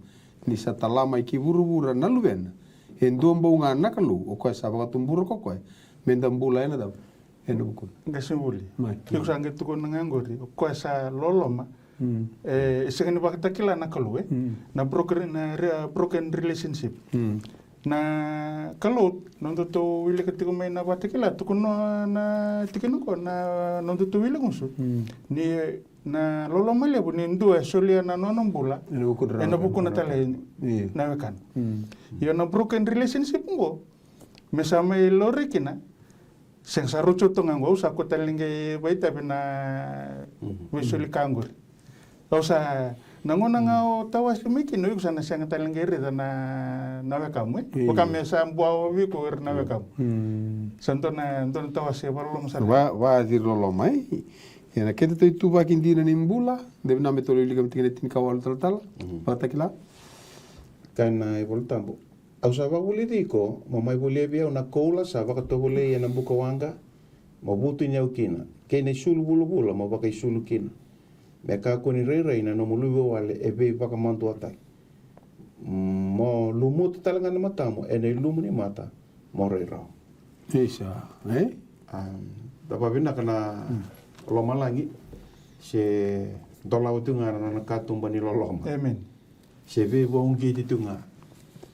Ni sa tala mai ki vuravura na Luvena. E dua bau ga na Kalou, o koya sa vakatubura ko koya. Meda bula ena cava? Ena vukuna. Qasenivuli. Iko sa qai tukuna ga qori, o koya sa loloma. E, e sega ni vakatakila na Kalou, e. Na broken, na re-, broken relationship. Na Kalou, nodatou wilika tiko mai na Vakatakila, tukuna na tikina qo, na nodatou wili gusu. Ni na loloma levu ni dua e solia na nona bula ena vukudra, ena vukuna tale na wekana. Io, na broken relationship qo, me sa mai laurai kina, sega, sa rauti au toka ga qo, au sa kua tale ni qai vakaitavi na veisoli ka qori. Au sa, na gauna ga o tawasi mai kina, o iko sa na sega tale ni qai raica na, na wekamu, e? Vaka me sa buawa vei iko o ira na wekamu. Sa dua na, dua na tawasi e vakaloloma sara. Va, vaciri loloma, e? Ia na kedatou ituvaki dina ni bula, de vinaka me tou lai wilika mai tikina e tinikawalu talatala. Vakatakila. Kaya na iVola Tabu. Au sa vakavulici iko, mo mai volia vei au na koula sa vakatovolei ena buka waqa, mo vutuniyau kina, kei na isulu vulavula mo vakaisulu kina. Me kakua ni rairai na nomu luvewale e veivakamaduataki. Mo lumuta tale ga na matamu ena ilumu ni mata, mo rai rawa. Isa, e? A, da vavinaka na lomalagi, se dolava tu ga na nona katuba ni loloma. Emeni. Se veivauqeti tu ga.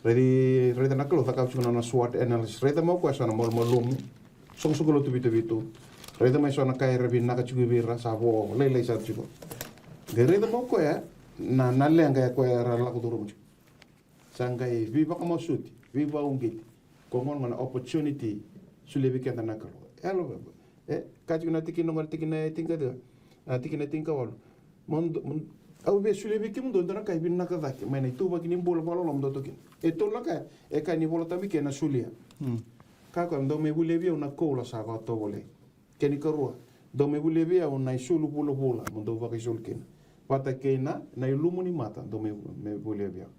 Raici, raica na Kalou cakava tiko na nona SWOT analysis. Raica mai o koya so na malumalumu, soqosoqo lotu vitovito. Raica mai so na ka era vinaka tiko vei ira, sa vo lailai sara tiko. Qai raica mai o koya na, na leqa e koya era lako curuma tiko. Sa qai veivakamasuti, veivauqeti. Ko gona gona opportunity, solia vei keda na Kalou. Yalo, e, ka tiko na tikina gona, tikina e tinikaciwa, a, tikina e tinikawalu. Mo dou, mo, au via solia vei kemudou e dua na ka e vinaka cake mai na ituvaki ni bula vakaloloma dou tu kina. E tolu na ka e kaya na iVolatabu kei na solia. Mm. Ka koya, dou mai volia vei au na koula sa vakatovolei. Kena ikarua, dou mai volia vei au na isulu vulavula mo dou vakaisulu kina. Vata kei na, na ilumu ni mata, dou mai, mai volia vei au.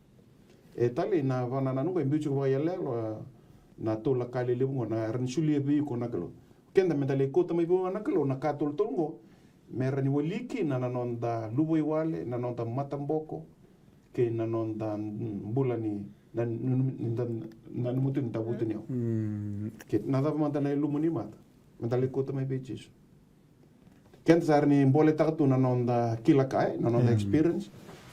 E talei na vakanananu qo e biu tiko vakayaloyalo, a, na tolu na ka lelevu qo na rawa ni solia vei iko na Kalou. Keda meda lai kauta mai vua na Kalou na ka tolutolu qo, me rawa ni wali kina na noda luvaiwale, na noda mataboko, kei na noda, mm, bula ni, na, na, na, na, na, na mutu ni tavutu ni au. Mm. Kei na cava mada na ilumu ni mata, meda lai kauta mai vei Jisu. Keda sa rawa ni boletaka tu na noda kila ka, e, na noda, mm, experience,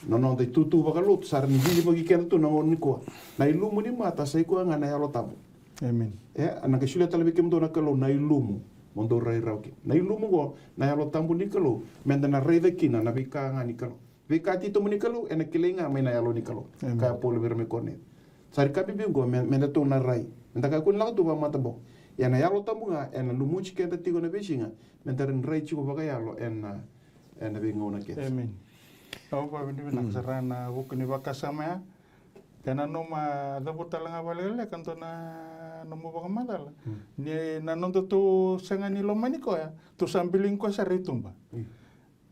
na noda itutu vakalotu, sa rawa ni cicivaki keda tu na gauna nikua. Na ilumu ni mata sa i koya ga na Yalo Tabu. Amen. E, na qai solia tale vei kemudou na Kalou na ilumu mo dou rai rawa kina. Na ilumu qo, na Yalo Tabu ni Kalou, meda na raica kina na veika ga ni Kalou. Veika titobu ni Kalou ena kilai ga mai na Yalo ni Kalou. Amen. Kaya o Paula vei ira mai Korinica. Sa ri ka bibi qo me, meda tou na rai. Meda kakua ni lako tu vakamataboko. Ia na Yalo Tabu ga ena lumuti keda tiko na veisiga, meda rai tiko vakayalo ena, ena veigauna kece. Amen. Au vakavinavinaka, mm, sara na vuku ni vakasama ya. Ena nomu cavuta tale ga vakalekaleka e dua na nomu vakamacala. Mm. Ni na noda tou sega ni lomani koya, tou sa biligi koya sara i tuba. Mm.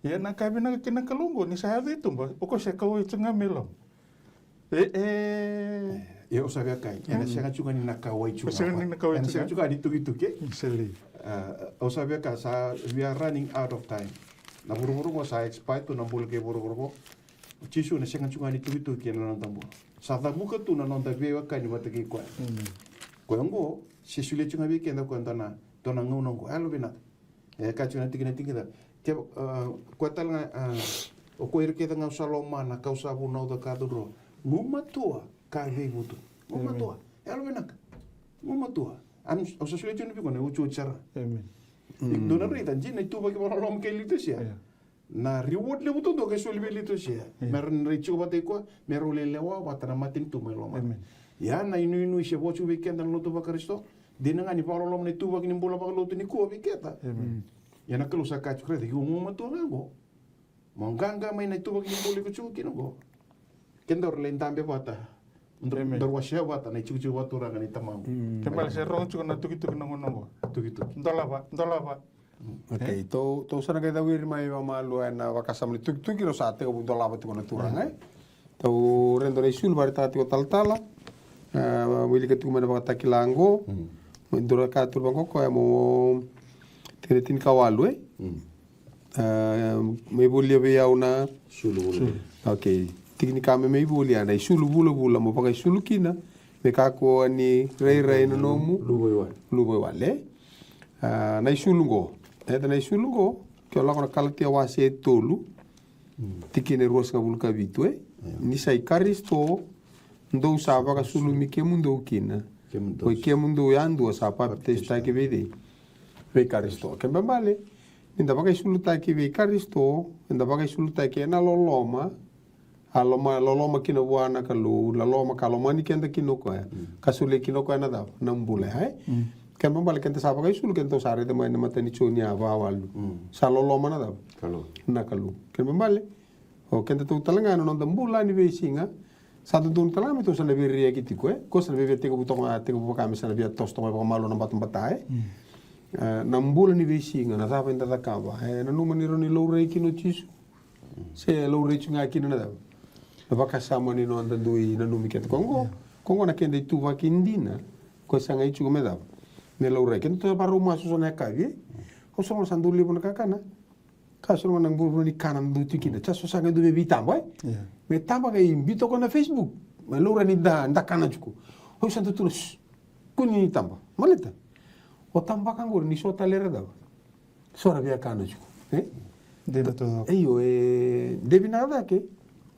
Ia na ka vinaka kina Kalou qo, ni sa yaco i tuba, o koya se kauwai tu ga mai loma. E, e. E, ia au sa via kaya, ena, mm, sega tu ga ni na kauwai tu ga. Sega ni na kauwai tu ga. Ena sega tu ga ni tukituki, e? Seli. A, au sa via kaya, sa, we are running out of time. Na vuravura qo sa expire tu na bula kei vuravura qo. O Jisu ena sega tu ga ni tukituki ena noda bula. Sa cavuka tu na noda veiwekani vata kei koya. Mm. Koya qo, se solia tu ga vei keda koya dua na, dua na gauna qo. Yalo vinaka. E, ka tiko na tikina, tikina. Ke, a, koya tale ga, a, o koya ira kece ga au sa lomana, kau sa vunauca ka cudrua. Gumatua ka veivutu. Gumatua. Amen. Yalo vinaka. Gumatua. Au sa solia tiko vei iko na iotioti sara. Amen. Dou na raica, dina na ituvaki vakaloloma kei Leotisea. Yeah. Na reward levu duadua ke soli vei Leotisea. Yeah. Me ra rai tiko vata i koya, me rau lai lewa vata na matanitu mai loma. Amen. Ia na inuinui se vo tiko vei keda na lotu vaKarisito. Dina ga ni vakaloloma na ituvaki ni bula vakalotu nikua vei keda. Amen. Ia na Kalou sa kaya tiko, raica, iko gumatua ga qo. Mo qaqa mai na ituvaki ni bula iko tiko kina qo. Ke daru lai dabe vata. Amen. Daru wasea vata na itikotiko vakaturaga ni Tamaqu. Mm. Kena ibalebale se rogo tiko na tukituki na gauna qo. Tukituki. Dolava, dolava. Okay, e? Tou, tou sa na qai cawiri mai vakamalua ena vakasama ni tukituki, rau sa tekivu dolava tiko na turaga, e? Tou raica na isulu vakaraitaka tiko talatala. A, wilika tiko mai na Vakatakila qo. Mm. Mai dua na ka tu vaqo koya mo, tikina tinikawalu, e? Mm. A, mai volia vei au na isulu vulavula. Okay. Tiki ni ka me mai volia na isulu vulavula mo vakaisulu kina, me kakua ni rairai na nomu luvaiwale. Luvaiwale. A, na isulu qo. Eda na isulu qo, ke o lako na Kalatia wase e tolu, mm, tikina e ruasagavulu ka vitu, e? Yeah. Ni sa i Karisito, dou sa vakasulumi kemudou kina. Kemudou. Ko i kemudou yadua sa papitaisotaki vei cei? Vei Karisito. Kena ibalebale, ni da vakaisulutaki vei Karisito, eda vakaisulutaki ena loloma, a loma, loloma kina vua na Kalou, loloma ka lomani keda kina o koya. Mm. Ka solia kina o koya na cava? Na bula, e? Mm. Kena ibalebale keda sa vakaisulu, keda tou sa raica mai na mata ni Joni a, va walu. Mm. Sa loloma na cava? Kalou. Na Kalou. Kena ibalebale, o keda tou tale ga na noda bula ni veisiga, sa dodonu tale ga me tou sa na veiraiyaki tiko, e? Ko sa na via tekivu toka, tekivu vaka me sa na via toso toka mai vakamalua na batabata, e? Mm. E, na bula ni veisiga, na cava eda cakava? E, nanuma ni rawa ni laurai kina o Jisu. Se laurai tu ga kina na cava? Na vakasama ni noda dui nanumi keda. Ko qo, yeah, ko qo na keda ituvaki dina. Ko sa qai tiko me cava? Me laurai. Keda tou vakarau masu so na yakavi, e? Au sa qo sa dau levu na kakana. Ka so na vuravura ni kana na dau tiko kina. Sa so sa qai dau me veitaba, e? Yeah. Me taba qai biuta ko na Facebook. Me laurai ni da, da kana tiko. Au sa dau tukuna, shh, kua ni taba. Baleta o tabaka qori ni so tale era cava? So ra via kana tiko, e? Dina tu. Io, e, de vinaka cake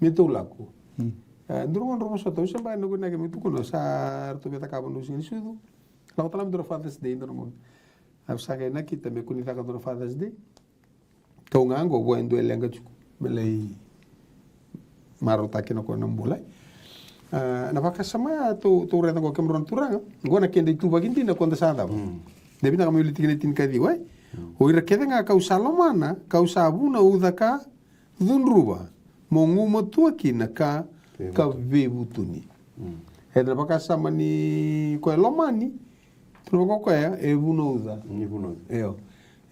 me tou lako. Mm. E, dua na gauna drau vosota, au se bau na kua ni kemuni tukuna, sa ratou via cakava na siga ni sucu. Lako tale mai dua na Father's Day, dua na gauna. Au sa qai nakita me kua ni caka dua na Father's Day. Kau ga qo, vua e dua e leqa tiko me lai marautaki na koya na bula. A, na vakasama ya tou, tou raica qo, kemudrau na turaga. Qo na keda ituvaki dina ko da sa cava. Mm. De vinaka me wili tikina tinikaciwa, e? Mm. O ira kece ga kau sa lomana, kau sa vunauca ka cudruva, mo gumatua kina ka, ka veivutuni. Mm. E na vakasama ni koya e lomani, tukuna vaka o koya e vunauca. Ni vunauca. Io.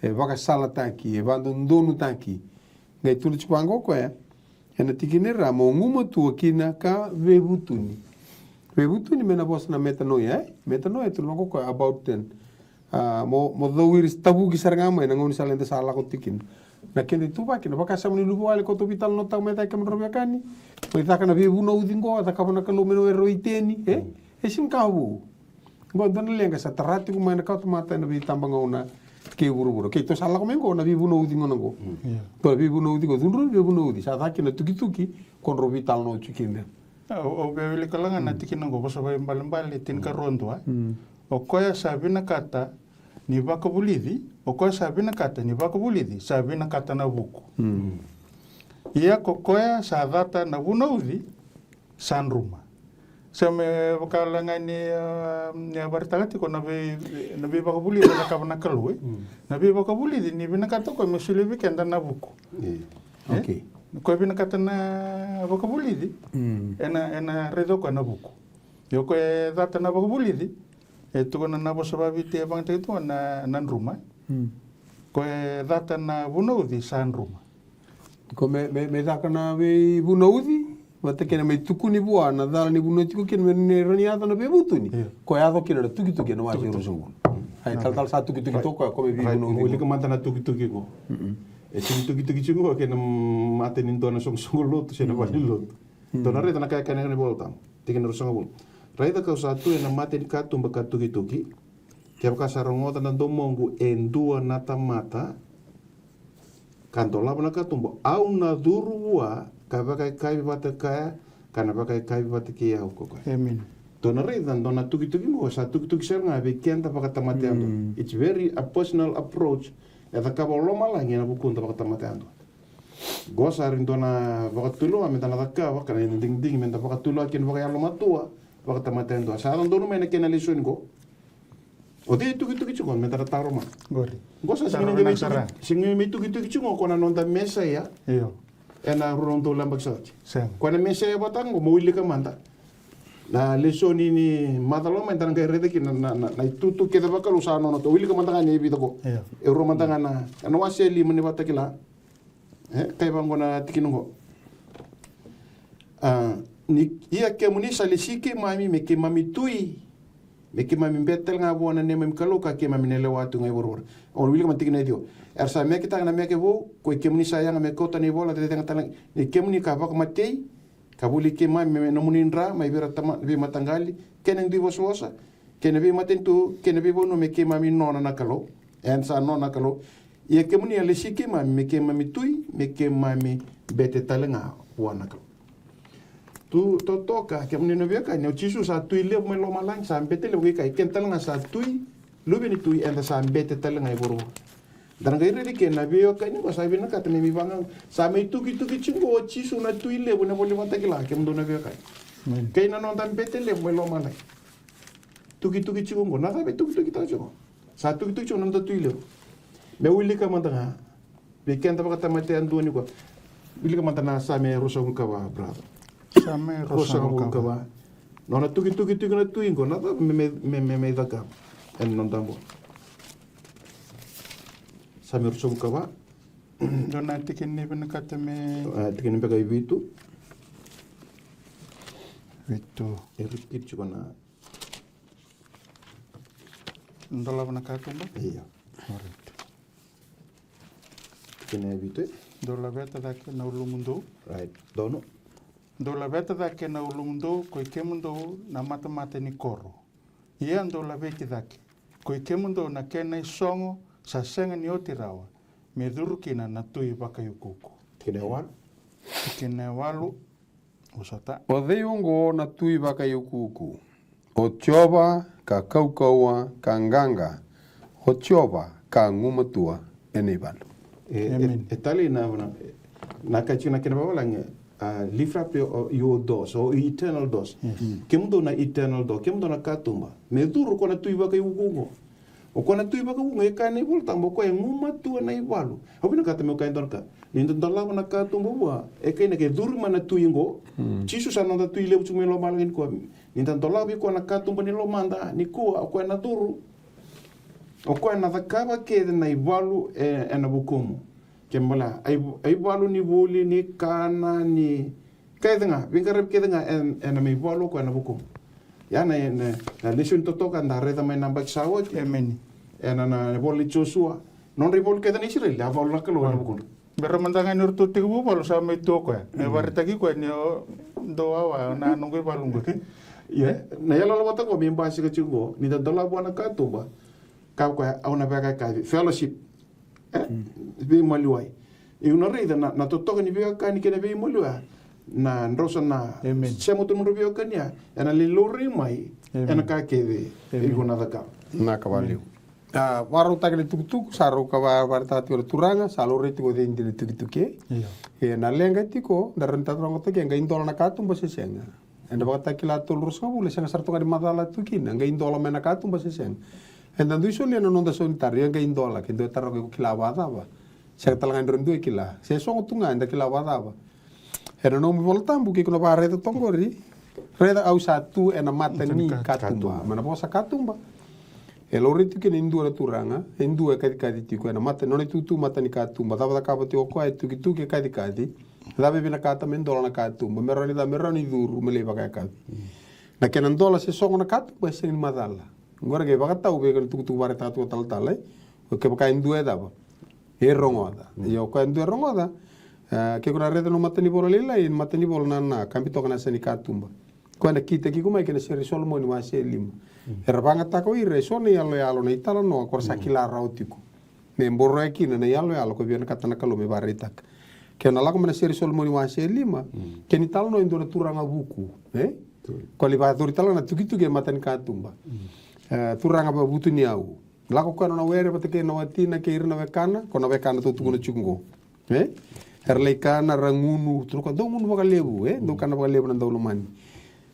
E vakasalataki, e vakadodonutaki. Qai tukuna tiko vaka o koya, e na tikina e ra, mo gumatua kina ka veivutuni. Veivutuni me na vosa na metanoia, e? Metanoia, tukuna vaka o koya, about turn. A, mo, mo cowiri, tavuki sara ga mai na gauna sa leda sa lako tiko kina. Na keda ituvaki, na vakasama ni luvawale ko tou veitalanoataka mai cake, kemudrau veiwekani. Mai caka na veivunauci qo, a cakava na Kalou me na were o Iteni, e? Mm. E sega ni ka vou. Qo dua na leqa sa tara tiko mai na kawatamata e na veitabagauna kei vuravura. Keitou sa lako mai qo na veivunauci qo na qo. Mm. Ia. Qo na veivunauci qo, cudru veivunauci. Sa caka na tukituki ko drau veitalanoa tiko kina. Au, au via wilika la ga na tikina qo, Vosa Vakaibalebale tinikarua dua. Mm. O koya sa vinakata ni vakavulici, o koya sa vinakata ni vakavulici, sa vinakata na vuku. Mm. Ia ko koya sa cata na vunauci, sa druma. Sa me vaka la ga ni, a, ni a vakaraitaka tiko na vei, na veivakavulici e cakava na Kalou, e? Mm. Na veivakavulici ni vinakata o koya me solia vei keda na vuku. Io. E? Okay. Ko e vinakata na vakavulici, mm, e na, e na raica o koya na vuku. Ia o koya e cata na vakavulici, e tukuna na vosa vakaViti e vakayagataki tu na, na druma. Mm. Ko e cata na vunauci sa druma. Ko me, me, me caka na veivunauci, vata kei na me tukuni vua na cala ni vunauci tiko kina me rawa ni yaco na veivutuni. Io. Ko yaco kina na tukituki e na wase ruasagavulu. Ai, talatala sa tukituki toka, ko me veivunauci. Wilika mada na tukituki qo. Mm-mm. E sega ni tukituki tiko qo kei na mata ni dua na soqosoqo lotu se na valenilotu. Mm. Tou na raica na ka e kaya na iVolatabu. Tikina ruasagavulu. Raica kau sa tu e na mata ni katuba ka tukituki. Kevaka sa rogoca na domoqu e dua na tamata, ka dolava na katuba, au na curu vua, ka vakaikavi vata kaya, ka na vakaikavi vata kei au ko koya. Amen. Tou na raica, dua na tukituki qo, sa tukituki sara ga vei keda vakatamata yadua. Mm. It's very a personal approach. E cakava o lomalagi e na vukuda vakatamata yadua. Qo sa ri dua na vakatulewa me da na cakava, ka na digidigi me da vakatulewa kina vakayalomatua, vakatamata yadua. Sa dodonu mai na kena lesoni qo. O cei e tukituki tiko me da na taro mai. Qori. Qo sa sega ni me tukituki tiko ko na noda Mesaia. Io. E na rua na udolu na yabaki sa oti. Sega. Ko na Mesaia vata qo mo wilika mada. Na lesoni ni macawa mai da na qai raica kina na, na, na, na itutu kece vakalou sa nona tu. Wilika mada ga ni e vica qo. Io. E rua mada ga na, na wase e lima ni Vakatakila. E, kaya vaqo na tikina qo. A, ni, ia kemuni sa lesi keimami me keimami tui, me keimami bete tale ga vua na neimami Kalou ka keimami na lewa tu ga i vuravura. Au wilika mai tikina e ciwa. Era sa meketaka na meke vou, koi kemuni sa yaga me kauta na ivola cecega tale ga, ni kemuni ka vakamatei, ka voli keimami me nomuni dra mai vei ira na tama, veimataqali kei na dui vosavosa, kei na veimatanitu kei na veivanua me keimami nona na Kalou. Eda sa nona na Kalou. Ia kemuni a lesi keimami me keimami tui, me keimami bete tale ga vua na Kalou. Tu totoka, kemuni na veiwekani, o Jisu sa tui levu mai lomalagi, sa bete levu, qai kaya keda tale ga sa tui, luve ni tui, eda sa bete tale ga i vuravura. Da na qai raici kina na veiwekani qo sa vinakata me mai vaqo, sa mai tukituki tiko o Jisu na tui levu ena iVola Vakatakila, kemudou na veiwekani. Amen. Kei na noda bete levu mai lomalagi. Tukituki tiko qo, na cava e tukituki tiko? Sa tukituki tiko na noda tui levu. Me wilika mada ga. Vei keda vakatamata yadua nikua. Wilika mada na Same ruasagavulu ka va, brother. Same ruasagavulu ka va. Nona tukituki tiko na tui qo, na cava me, me, me, me, me caka ena noda bula. Same ruasagavulu ka va. Dua na tikina ni vinakata me. A, tikina beka e vitu. Vitu. E vitu tiko na. Dolava na katuba? Io. Alright. Tikina e vitu, e? Dou laveta cake na ulumudou. Right. Donu. Dou laveta cake na ulumudou, koi kemudou na matamata ni koro. Ia dou laveti cake, koi kemudou na kena isogo sa sega ni oti rawa, me curu kina na tui vakaiukuuku. Tikina e walu. Tikina e walu. Vosota. O cei oqo na tui vakaiukuuku? O Jiova ka kaukauwa ka qaqa, o Jiova ka gumatua ena ivalu. E, e, e talei na, na, na ka e tiko na kena vavalagi, a, lift up your, your doors, or eternal doors. Kemudou na eternal door, kemudou na katuba. Me curu ko na tui vakaiukuuku. O koya na tui vakaiukuuku, e kaya na iVolatabu, o koya e gumatua na ivalu. Au vinakata meu kaya e dua na ka. Ni da dolava na katuba vua, e kainaki e curu mai na tui oqo. Jisu sa noda tui levu tiko mai lomalagi nikua. Ni da dolava vei koya na katuba ni lomada nikua, o koya na curu. O koya na cakava kece na ivalu e, ena vukumu. Ke bale, a iv-, a ivalu ni vuli, ni kana, ni kece ga, veiqaravi kece ga, e, ena mai valu o koya ena vukumu. Ia na, na, na lesoni totoka da raica mai na yabaki sa oti. Emeni. Ena, na, na ivola i Josua. Nodra ivalu kece na Isireli, a valu na Kalou ena vukudra. Bera mada ga ni ratou tekivu valu sa mai tu o koya. Me vakaraitaki koya ni o dou wawa na noqu ivalu qori. Ia, na iyaloyalo vata qo me basika tiko qo, ni da dolava vua na katuba. Ka koya, au na veka e kaci. Fellowship. E, veimaliwai. Au na raica na, na totoka ni veiwekani kei na veimaliwai. Na drau sa na sema tu na nodra veiwekani ya. Ena lai laurai mai. Ena ka kece. Iko na cakava. Na ka valiu. A, vakarautaki na itukutuku, sa rau ka va-, vakaraitaka tiko na turaga, sa laurai tiko o cei dina na tukituki. Io. E, na leqa tiko, da rau ni tatarogotaki, e qai dola na katuba se sega. Eda vakatakila tolu ruasagavulu, e sega sara toka ni macala tu kina, qai dola mai na katuba se sega. Eda dui solia na noda saunitaro, ia qai dola, ke dua e taroga iko kila vakacava. Sega tale ga ni dua e kila. Se sogo tu ga, eda kila vakacava. Ena nomu iVolatabu, ke iko na vakaraica toka qori, raica au sa tu ena mata ni katuba. Mai na vosa katuba. E laurai tiko kina e dua na turaga, e dua e kacikaci tiko ena mata, nona itutu mata ni katuba. Cava cakava tiko o koya, e tukituki, e kacikaci. Cava e vinakata me dola na katuba, me rawa ni cava, me rawa ni curu, me lai vakayakavi. Na kena dola se sogo na katuba, e sega ni macala. Qori qai vakatau vei iko na tukutuku vakaraitaka tiko talatala, e? O kevaka e dua e cava, e rogoca. Ia o koya e dua e rogoca, e, ke ko na raica na matanivola lailai, matanivola na, na, kabi toka na yasa ni katuba. Koya na kitaki iko mai kei na Sere i Solomoni wase lima. Era vagataka o ira eso na iyaloyalo, na italanoa, ko ra sa kila rawa tiko. Me boroya kina na iyaloyalo ko via vinakata na Kalou me vakaraitaka. Ke na lako mai na Sere i Solomoni wase lima, ke ni talanoa e dua na turaga vuku, e? Ko lai vakayacori tale ga na tukituki e mata ni katuba. E, turaga vavutuniyau. Lako koya na nona were vata kei na watina kei ira na wekana, ko na wekana tou tukuna tiko qo. E? Era lai kana, ra gunu, tukuna koya dou gunu vakalevu, e? Dou kana vakalevu na daulomani.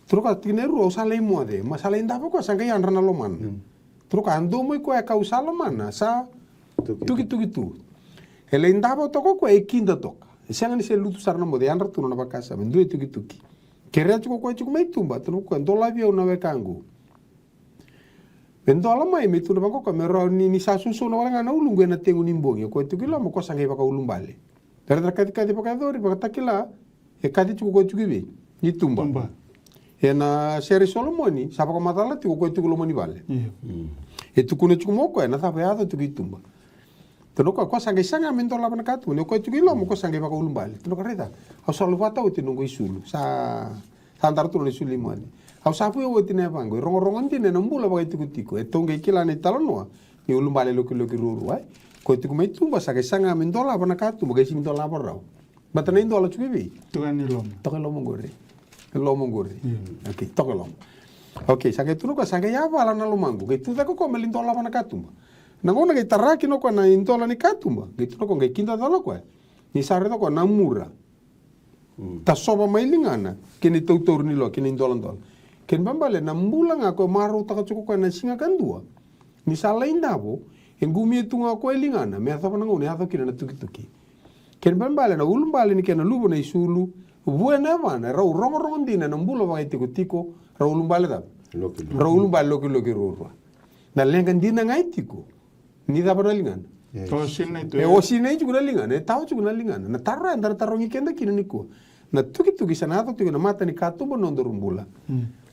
Tukuna koya tikina e rua, au sa lai moce, ma sa lai davo koya, sa qai yadra na lomana. Tukuna koya a dou mai koya e kau sa lomana, sa tukituki tu. E lai davo toka o koya, e kida toka. E sega ni se lutu sara na moce, e yadra tu na nona vakasama, e dua e tukituki. Kerea tiko o koya tiko mai tuba, tukuna koya dolavi au na wekaqu. Me dola mai, me tukuna vaqo o koya, me rawa ni, ni sa susu na wale ga na uluqu ena tegu ni bogi, o koya tiko i loma, o koya sa qai vakaulubale. Raica na kacikaci vakayacori, vakatakila, e kaci tiko o koya tiko i vei? I tuba. Tuba. Ena Sere i Solomoni, sa vakamacala tiko o koya tiko i loma ni vale. Io. E tukuna tiko mai o koya, na cava e yaco tiko i tuba. Tukuna o koya, o koya sa qai saga me dolava na katuba, ni o koya tiko i loma, o koya sa qai vakaulubale. Tukuna o koya raica, au sa luvata oti noqu isulu. Sa Sa dara tu na isulu i moce. Au sa vuya oti na yavaqu, e rogorogo dina ena bula vakaitikotiko. E tou qai kila na italanoa ni ulubale lokiloki ruarua, e? Koya tiko mai tuba sa qai saga me dolava na katuba, qai sega ni dolava rawa. Baleta na idola tiko i vei? Toka ni loma. Toka i loma qori. E loma qori. Okei, toka i loma. Okei, sa qai tukuna o koya, sa qai yavala na lomaqu. Qai tucake o koya me lai dolava na katuba. Na gauna qai tara kina o koya na idola ni katuba, qai tukuna o koya, qai kidacala o koya. Ni sa raica o koya na mura. Tasova mai ligana kei na itautauri ni loki, kei na idoladola. Kena ibalebale na bula ga koya marautaka tiko o koya na siga kadua. Ni sa lai davo, e qumia tu ga o koya e ligana me yacova na gauna e yaco kina na tukituki. Kena ibalebale na ulubale ni kena luva na isulu, vua na yavana, rau rogorogo dina ena bula vakaitikotiko, rau ulubale cava? Lokiloki. Rau ulubale lokiloki ruarua. Na leqa dina ga e tiko. Ni cava na ligana? E osinai tu. E osinai tiko na ligana, e tawa tiko na ligana. Na taro eda na tarogi keda kina nikua. Na tukituki sa na yaco tiko ena mata ni katuba ni nodaru bula.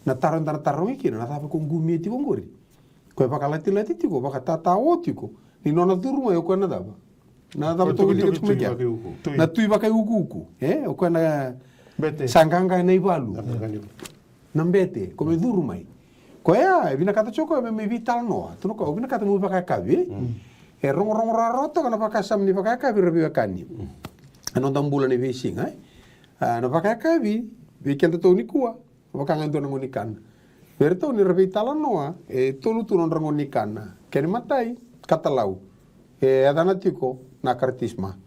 Na taro eda na tarogi kina, na cava ko qumia tiko qori? Ko e vakalatilati tiko, vakatatao tiko. Ni nona curu mai o koya na cava? Na cava? Tukituki, tukituki, tukituki. Na tui vakaiukuuku. E, o koya na bete. Sa qaqa ena ivalu. Na bete, ko me curu mai. Koya, e vinakata tiko o koya me, me veitalanoa. Tukuna o koya, au vinakata meu vakayakavi, e? E rogorogo rawarawa toka na vakasama ni vakayakavi, ra veiwekani. E noda bula ni veisiga, e? A, na vakayakavi, Vei kedatou nikua, vaka ga e dua na gone ni kana. Vei iratou ni ra veitalanoa, e tolu tu nodra gone ni kana. Kena imatai, katalau. E yacana tiko na akratisma.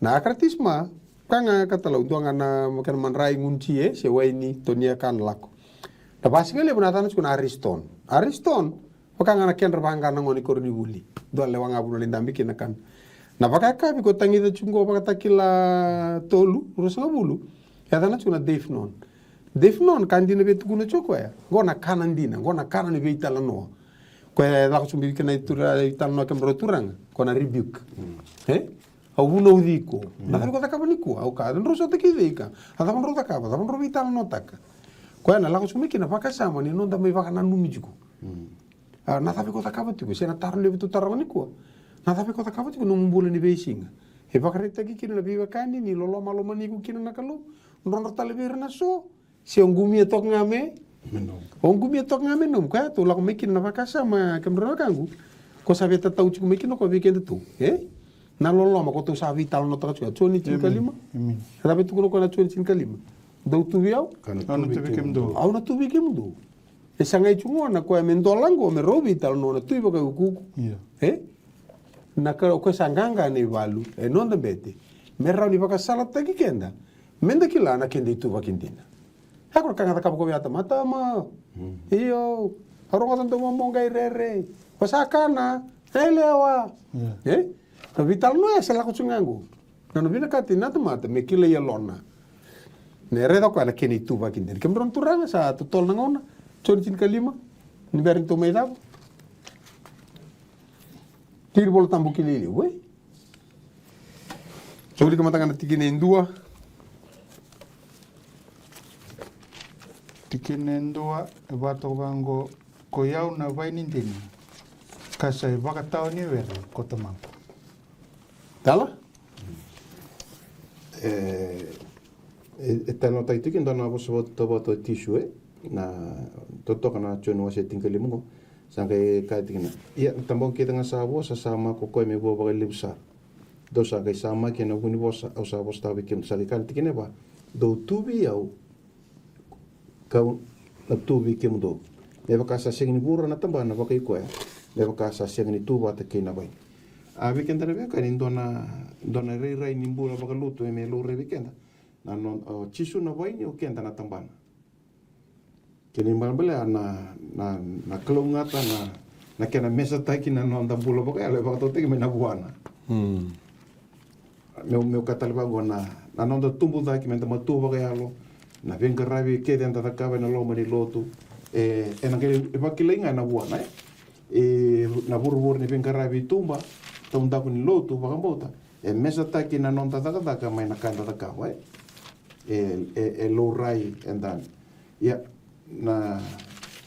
Na akratisma, ka ga katalau, dua ga na kena madrai gunu ti e, se waini, tonia ka na lako. Na vasiga levu na yacana tiko na ariston. Ariston, vaka ga na kedra vaqa na gone koronivuli. Dua lewa ga vuna ni dabe kina kana. Na vakayakavi ko tagica tiko qo vakatakila tolu, ruasagavulu. Yacana tiko na deifnon. Deifnon, ka dina vei tukuna tiko koya. Qo na kana dina, qo na kana ni veitalanoa. Koya e lako tiko vei kena itura, italanoa kemudrau turaga. Ko na rebuke. E? Au vunauci iko. Na cava ko cakava nikua? Au ka, drau sota kei cei ka? A cava drau cakava? Cava drau veitalanoataka? Koya na lako tiko mai kina vakasama ni noda mai vakananumi tiko. A, na cava ko cakava tiko? Se na taro levu tu taroga nikua. Na cava ko cakava tiko nomu bula ni veisiga? E vakaraitaki kina na veiwekani ni loloma lomani iko kina na Kalou. Drodro tale vei ira na so. Se o qumia toka ga me. Me nomu. O qumia toka ga me nomu. Koya tou lako mai kina na vakasama kemudrau na wekaqu. Ko sa veitatau tiko mai kina ko vei kedatou. E? Na loloma ko tou sa veitalanoataka tiko. Joni tinikalima. Amen. Cava e tukuna ko na Joni tinikalima? Dou tu vei au. Au na tu vei kemudou. Au na tu vei kemudou. E sagai tiko gona koya me dola qo me rau veitalanoa na tui vakaiukuuku. Ia. E? Na ka o koya sa qaqa na ivalu. E noda bete. Me rau ni vakasalataki keda. Meda kila na keda ituvaki dina. Ia ko na ka ga cakava ko vei a tamata ma. Io. A rogoca dou momo qai rere. Ko sa kana. E lewa. Ia. E? Na veitalanoa e sa lako tiko ga qo. Na nona vinakati na tamata me kilai yalona. Me raica o koya na kena ituvaki dina. Kemudrau na turaga sa totolo na gauna. Joni tinikalima. Ni bera ni tou mai cava. Tiri Vola Tabu kilai liu, e? Tou wilika mada ga na tikina e dua. Tikina e dua, e vakatoka vaqo, ko i au na vaini dina, ka sa ivakatawa ni were ko tamaqu. Tala? E, e, e talanoataki tiko e dua na vosa vata, vata o Jisu, e? Na totoka na Joni wase tinikalima qo. Sa qai kaya tiko kina. Ia, na tabaqu kece ga sa vosa, sa mako koya me vua vakalevu sara. Dou sa qai samaki ena vu ni vosa, au sa vosataka vei kemudou. Sa qai kaya na tikina e va. Dou tu vei au, kau na tu vei kemudou. Me vaka sa sega ni vura na tabana vakai koya. Me vaka sa sega ni tu vata kei na vaini. A vei keda na veiwekani dua na, dua na rairai ni bula vakalotu e me laurai vei keda. Na no, o Jisu na vaini, o keda na tabana. Kena ibalebale a na, na, na kalougata na, na kena mesataki na noda bula vakayalo e vakatautaki mai na vuana. Meu, meu kaya tale vaqo na, na noda tubu cake meda matua vakayalo, na veiqaravi kece eda cakava ena loma ni lotu, e, ena qai vakilai ga na vuana, e. E, na vuravura ni veiqaravi i tuba, taudaku ni lotu, vakabauta, e mesataki na noda cakacaka mai na ka eda cakava, e. E, e, e laurai, eda Ia, na,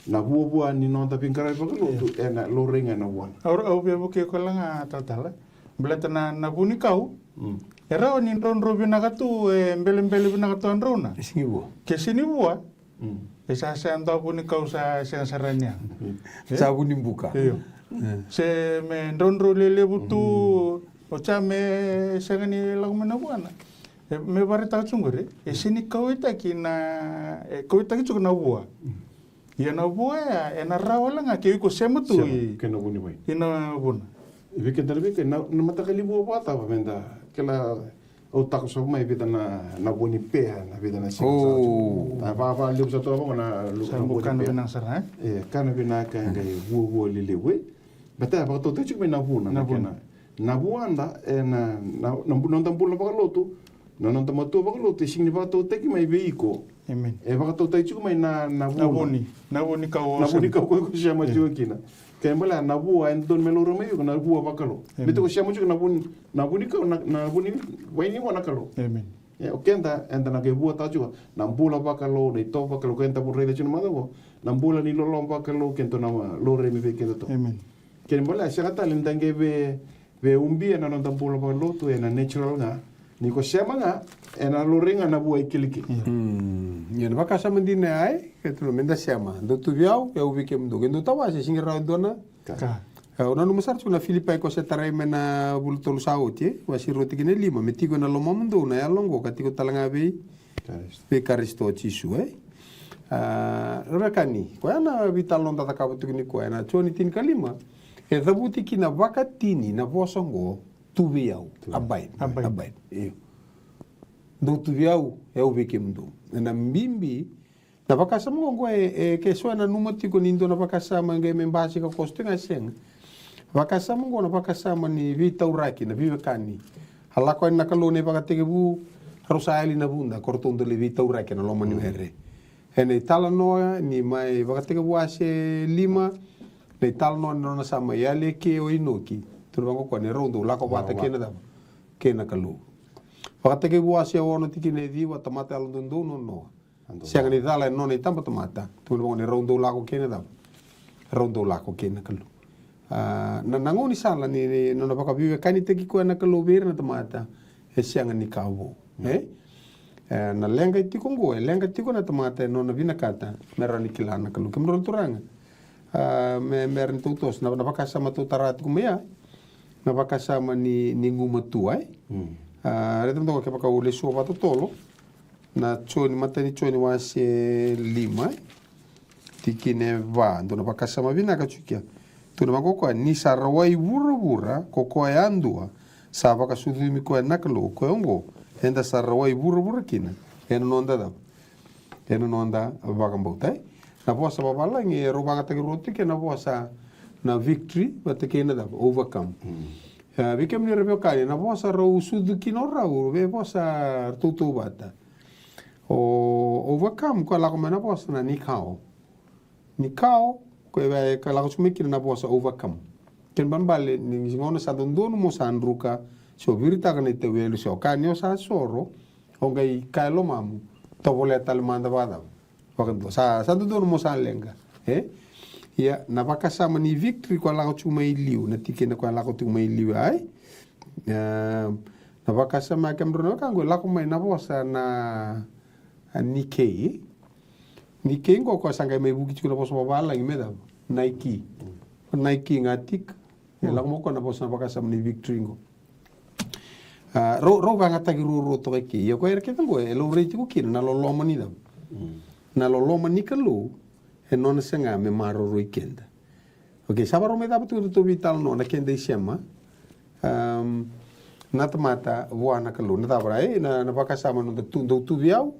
na vuavua ni noda veiqaravi vakalotu, ena laurai ga na vuana. Au, au via vukei koya ga talatala. Baleta na, na vunikau. E rawa ni drodro vinaka tu, e belebele vinaka tu a drauna. E sega ni vua. Ke sega ni vua. E sa, sa dua vunikau sa, sa sega sara ni a. Sa vunibuka. Io. Se me drodro lelevu tu, o sa me sega ni lako mai na vuana. E, me vakaraitaka tiko qori, e sega ni kauwaitaki na, e kauwaitaki tiko na vua. Ia na vua ya, ena rawa wale ga ke o iko sema tu i, kei na vua ni vaini. I na vuna. E vei keda na vei keda na, na mataqali vua vakacava meda kila, au takoso mai vica na, na vua ni pea, na vica na siga sa tu. Na vava levu sa tu vaqo na lu-, na vua ni pea. Sa kana vinaka sara, e? E, kana vinaka, e qai vuavua lelevu, e? Baleta e vakatautaki tiko mai na vuna, na vuna. Na vuada, e na, na, na bu-, noda bula vakalotu, na noda matua vakalotu, e sega ni vakatautaki mai vei iko. E vakatautaki tiko mai na, na vuna. Na vuni, na vunikau. Na vunikau ko iko sema tiko kina. Kena ibalebale na vua, e dodonu me laurai mai vei iko, na vua vakalou. Me tiko sema tiko na vuni, na vunikau, na, na vuni, vaini vua na Kalou. E, o keda, eda na qai vuataka tiko na bula vakalou, na itovo vakalou, keda vu raica tiko na macawa qo, na bula ni loloma vakalou, keda na laurai mai vei kedatou. Kena ibalebale, sega tale ni da qai ve, veubia na noda bula vakalotu, ena natural ga. Ni ko sema ga, ena laurai ga na vua e kilikili. Ia na vakasama dina ya, e, keitou meda sema. Dou tu vei au, au vei kemudou. Ke dou tawase, sega ni rawa e dua na ka. Ka. E, au nanuma sara tiko na Filipai ko se tarai mai na vula tolu sa oti, e, wase rua tikina e lima, me tiko ena lomamudou na yalo oqo ka tiko tale ga vei Vei Karisito Jisu, e? A, veiwekani, koya na veitalanoa da cakava tiko nikua, ena Joni tinikalima, e cavuti kina vakatini na vosa oqo, tu vei au, abide, abide. Io. Dou tu vei au, e au vei kemudou. Ena bibi, na vakasama oqo e, e ke so e nanuma tiko ni dua na vakasama e qai me basika koso tiko ga, e sega. Vakasama oqo na vakasama ni veitauraki, na veiwekani. A lako yani na Kalou na ivakatekivu, rau sa yali na vuda, ko ratou dau lai veitauraki ena loma ni were. Ena italanoa ni mai Vakatekivu wase lima, na italanoa ni nona sa mai yali eke o Inoki. Tukuna vaqo o koya ni rau dau lako vata kei na cava? Kei na Kalou. Vakatekivu wase ono tikina e ciwa, tamata yalododonu o Noa. Sega ni cala e nona itabatamata. Tukuna vaqo ni rau dau lako kei na cava? Rau dau lako kei na Kalou. A, na, na gaunisala ni, ni nona vakaveiwekanitaki koya na Kalou vei ira na tamata, e sega ni ka vou. E? E, na leqa e tiko oqo, e leqa tiko na tamata e nona vinakata me rawa ni kila na Kalou. Kemudrau na turaga, a, me, me rawa ni tou toso, na, na vakasama tou tara tiko mai ya, na vakasama ni, ni gumatua, e? A, raica mada oqo kevaka au lesua vakatotolo, na Joni, matai ni Joni wase lima, e? Tikina e va, dua na vakasama vinaka tiko ya. Tukuna vaqo o koya, ni sa rawai vuravura ko koya yadua, sa vakasucumi koya na Kalou, koya oqo eda sa rawai vuravura kina ena noda cava? Ena noda vakabauta, e? Na vosa vavalagi e rau vakayagataki rua tiko na vosa na victory vata kei na cava? Overcome. E, vei kemuni ra veiwekani, na vosa rau sucu kina o rau, vei vosa ratou tautauvata. O overcome, koya lako mai na vosa na nikao. Nikao, koya e ka lako tiko mai kina na vosa overcome. Kena ibalebale ni gauna sa dodonu mo sa druka, se o viritaka na itauwelu, se o kaya ni o sa soro, o qai kaya e lomamu, tovolea tale mada vakacava? Vakadua. Sa, sa dodonu mo sa leqa, e? Ia, na vakasama ni victory koya lako tiko mai liu, na tikina koya lako tiko mai liu, ai? E, na vakasama, kemudrau na wekaqu, e lako mai na vosa na, a, Nikei. Nikei qo koya sa qai mai vuki tiko na vosa vavalagi me cava? Nike. Nike ga tiko. E lako mai o koya na vosa na vakasama ni victory qo. A, rau, rau vakayagataki ruarua toka eke. Ia o koya era kece qo e laurai tiko kina na loloma ni cava? Na loloma ni Kalou, e nona saga me maroroi keda. Okei, sa varau mai cava tu na tou veitalanoa na keda isema, am, na tamata vua na Kalou. Na cava, e, na, na vakasama noda tu, dou tu vei au,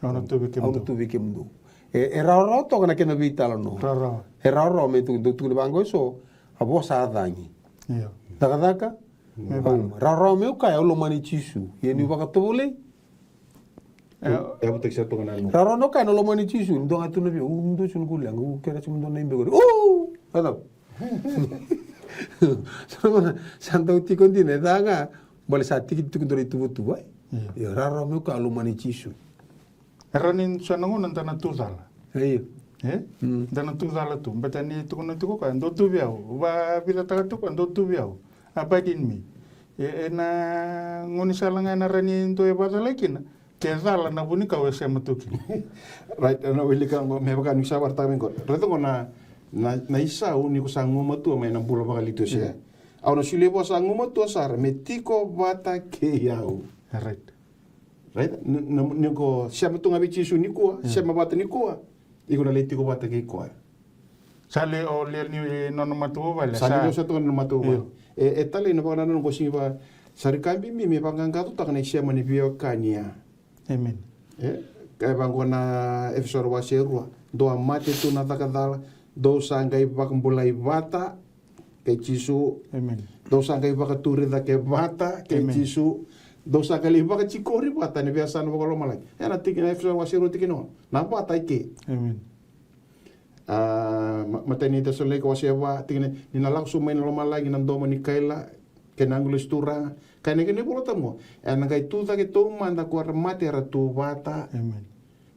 au na tu vei kemudou. E, e rawarawa toka na kena veitalanoa. Rawarawa. E rawarawa me tu, dou tukuna vaqo eso, a vosa a cagi. Io. Cakacaka? Me vaka. Rawarawa meu kaya au lomani Jisu. Ia niu vakatovolei. E, e vutaki sa toka na nu. Rawarawa meu kaya na lomani Jisu. Ni dua ga tu na vei, u, ni dua tu na kuleqa, u kere tu ni dua na ibe qori. U! Cakacaka? Sa dau tiko dina, e ca ga. Bale sa tiki tiko dua na ituvatuva, e? Io. Io, rawarawa meu kaya au lomani Jisu. E rawa ni so na gauna da na tu cala. Io. E? Da na tu cala tu. Baleta ni tukuna tiko o koya, dou tu vei au. Vakavicataka tiko o koya, dou tu vei au. Abide in me. E, e na gaunisala ga e na rawa ni dua e vakacalai kina. Ke cala na vunikau e sema tu kina. Right, na wilika qo me vaka ni sa vakaraitaka mai qo. Raica qo na, na, na isau ni ko sa gumatua mai na bula vakaliutu se. Au na solia vua sa gumatua sara me tiko vata kei au. Right. Right? Ni, ni, ni ko sema tu ga vei Jisu nikua, sema vata nikua, iko na lai tiko vata kei koya. Sa lai o lea ni nona matavuvale. Sa lai o sa toka na nona matavuvale. E, e talei na vakanananu qo sigi va, sa rui ka bibi me vaqaqacotaka na isema ni veiwekani ya. Amen. E, ka e vaqo na Efeso wase rua. Dou a mate tu na caka cala, dou sa qai vakabulai vata kei Jisu. Amen. Dou sa qai vakaturi cake vata kei Jisu. Dou sa qai lai vakatikori vata ena veiyasana vakalomalagi. Ena tikina Efeso wase rua tikina ono. Na vata i ke. Amen. A, ma-, matai ni Cesalonaika wase va, tikina, ni na lako sobu mai na lomalagi na domo ni kaila, kei na agilosi turaga. Kaya na kena iVola Tabu qo, ena qai tu cake taumada ko era mate era tu vata. Amen.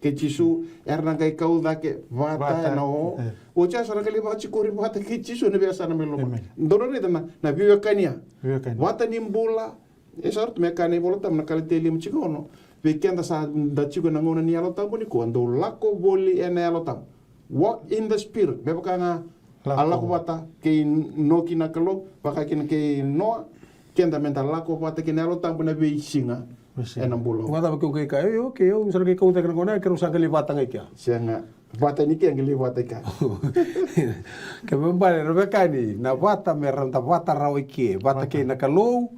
Kei Jisu, era na qai kau cake vata ena o. Oti ya sa ra qai lai vakatikori vata kei Jisu ena veiyasana mai loma. Dou na raica na, na veiwekani ya. Vata ni bula. E sa rauta me kaya na iVola Tabu na Kalatia lima tikina ono. Vei keda sa da tiko ena gauna ni Yalo Tabu nikua, dou lako voli ena Yalo Tabu. Walk in the Spirit. Me vaka ga a lako vata kei Noki na Kalou, vaka kina kei Noa, keda me da lako vata kei na Yalo Tabu na veisiga. Ena bula. Vakacava keu qai kaya, "Io, okay, au sa na qai kau cake na gauna ya, keirau sa qai lai vata ga i kea." Sega. Vata ni kea qai lai vata i kea. Ke me bale, ra vekani, na vata me ra da vata rawa i ke. Vata kei na Kalou.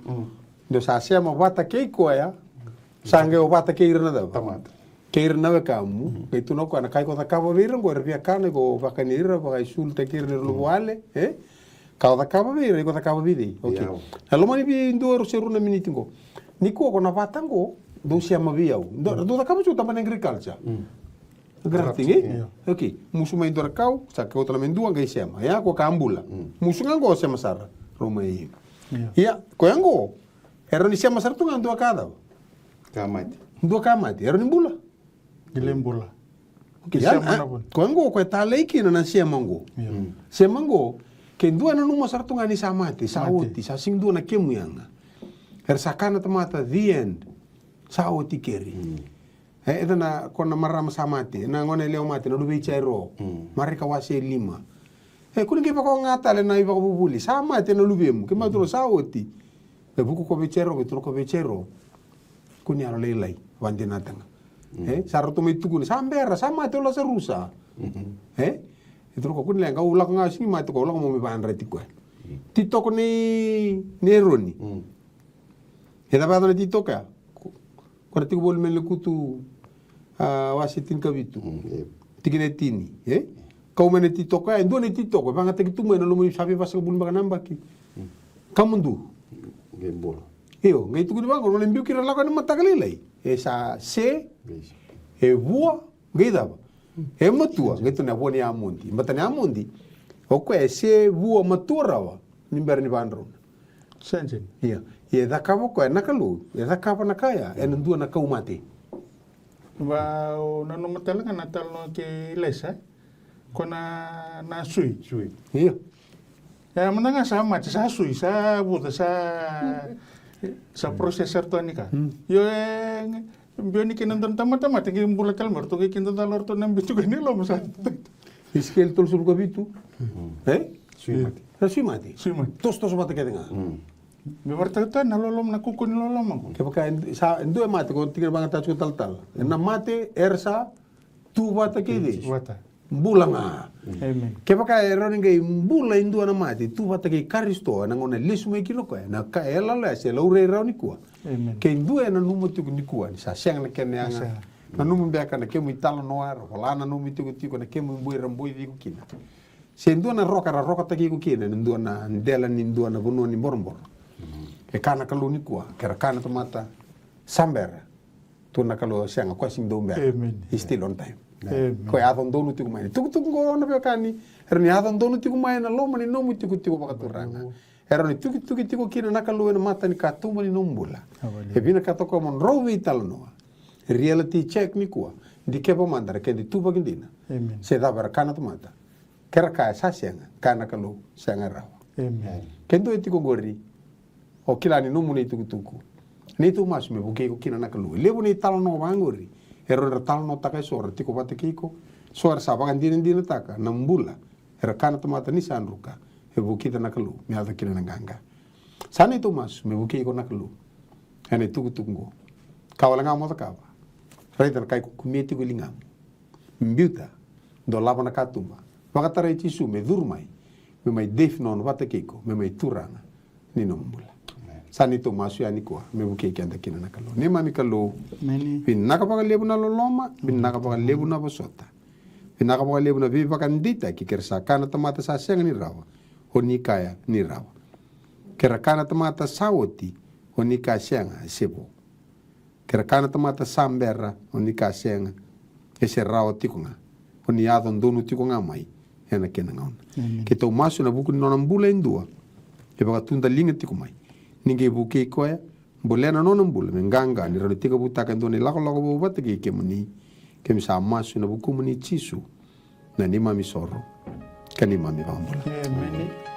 Dou sa sema vata kei koya. Sa qai o vata kei ira na cava? Tamata. Kei ira na wekamu. Qai tukuna o koya na ka iko cakava vei ira qo, era via kana, iko vakani ira, vakaisulutaki ira ni ra luvawale, e? Ka o cakava vei ira, iko cakava vei cei? Okay. Na loma ni vei dua se rua na miniti qo. Nikua ko na vata qo, dou sema vei au. Dou, dou cakava tu tabana agriculture. Grafting, e? Okay. Musu mai dua na kau, sa kauta mai dua, qai sema. Ia, ko ka bula. Musu ga qo, sema sara. Rau mai. Ia, ko ya qo, e rawa ni sema sara tu ga dua ka cava? Ka mate. Dua ka mate, e rawa ni bula. Qai lai bula. Okay, sema na vuna. Ko ya qo, ko e talei kina na sema qo. Sema qo, ke dua e nanuma sara tu ga ni sa mate, sa oti, sa sega dua na kemu yaga. Era sa kaya na tamata, the end. Sa oti keri. E, e na, ko na marama sa mate, na gone yalewa mate, na luve i Jairo. Marika wase lima. E, kua ni qai vakaoga tale na ivakavuvuli. Sa mate na luvemu, ke mate sa oti. E vuku ko vei Jairo, ke tukuna ko vei Jairo. Kua ni yalolailai, vakadinata ga. E, sa ratou mai tukuna, sa bera, sa mate o Lasarusa. E, e tukuna ko kua ni leqa, au lako ga, sega ni mate ko, au lako mo me vakayadrati koya. Titoko nei, nei Eroni. E cava yaco na titoko ya? Ko, ko na tiko voli mai na Lekutu, a, wase tinikavitu. Tikina e tini, e? Kau mai na titoko ya, e dua na titoko, e vagataki tu mai na loma ni sa veivasagavulu beka na yabaki. Ka mudu. Qai bula. Io, qai tukuni vaqo, na biu kina lako ena mataka lailai. E sa se, e vua, qai cava? E matua, qai tukuna vua ni yamodi. Bata ni yamodi, o koya e se vua matua rawa, ni bera ni vakadrauna. Sega. Ia, ia e cakava o koya na Kalou, e cakava na ka ya, ena dua na kau mate. Va, au nanuma tale ga na talanoa kei Ilaisa, ko na, na sui. Sui. Ia. E, mada ga sa mate, sa sui, sa vuca, sa, sa process sara tu ni ka. Io, e, biu ni kina dua na tamata mate, qai bula tale mai, ratou qai kidacala ratou na biu tu ga ni loma sa. Isikeli tolusagavulu ka vitu. E? Sui mate. Na sui mate. Sui mate. Tosotoso vata kece ga. Me vakaraitaka tu na loloma, na kaukaua ni loloma qo. Kevaka e, sa, e dua e mate, ko tikina vakayagataka tiko talatala. Na mate, era sa tu vata kei cei? Vata. Bula ga. Amen. Kevaka e rawa ni qai bula e dua na mate, tu vata kei Karisito, ena gauna e lesu mai kina o koya, na ka e yaloyalo ya se laurai rawa nikua. Amen. Ke dua e nanuma tiko nikua ni sa sega na kena yaga. Nanuma beka na kemu italanoa, ra vola na nomu itikotiko, na kemu iboi ra boici iko kina. Se dua na roka ra rokataki iko kina ena dua na dela ni dua na vanua ni boroboro. E kaya na Kalou nikua, ke ra kaya na tamata, sa bera. Tukuna na Kalou, sega, koya sega ni dau bera. Amen. He's still on time. Amen. Koya e yaco donu tiko mai. Tukutuku qo na veiwekani, e rawa ni yaco donu tiko mai ena loma ni nomu itikotiko vakaturaga. E rawa ni tukituki tiko kina na Kalou ena mata ni katuba ni nomu bula. E vinakata o koya mo drau veitalanoa. Reality check nikua. Dikeva mada na keda ituvaki dina. Amen. Se cava era kaya na tamata. Ke ra kaya sa sega, kaya na Kalou, sega e rawa. Amen. Ke dua e tiko qori, o kila ni nomu na itukutuku. Neitou masu me vukei iko kina na Kalou. E levu na italanoa vaqori. E rawa ni ra talanoataka eso, ra tiko vata kei iko. So era sa vakadinadinataka na bula. Era kaya na tamata ni sa druka, e vukica na Kalou me yaco kina na qaqa. Sa neitou masu me vukei iko na Kalou ena itukutuku qo. Ka wale ga mo cakava. Raica na ka e kukumia tiko e ligamu. Biuta, dolava na katuba. Vakatarai Jisu me curu mai, me mai dei finono vata kei iko, me mai turaga ni nomu bula. Sa neitou masu yani nikua me vukei keda kina na Kalou. Neimami Kalou, vinaka vakalevu na loloma, vinaka vakalevu na vosota. Vinaka vakalevu na veivakadeitaki, ke ra sa kaya na tamata sa sega ni rawa, o ni kaya ni rawa. Ke ra kaya na tamata sa oti, o ni kaya sega, e se vo. Ke ra kaya na tamata sa bera, o ni kaya sega, e se rawa tiko ga. O ni yaco donu tiko ga mai ena kena gauna. Keitou masu ena vuku ni nona bula e dua e vakatudaliga tiko mai. Ni qai vukei koya, bolea na nona bula me qaqa, ni rawa ni tekivutaka e dua na ilakolako vou vata kei kemuni. Keimami sa masu ena vukumuni Jisu, na neimami isoro ka neimami ivakabula. Emeni.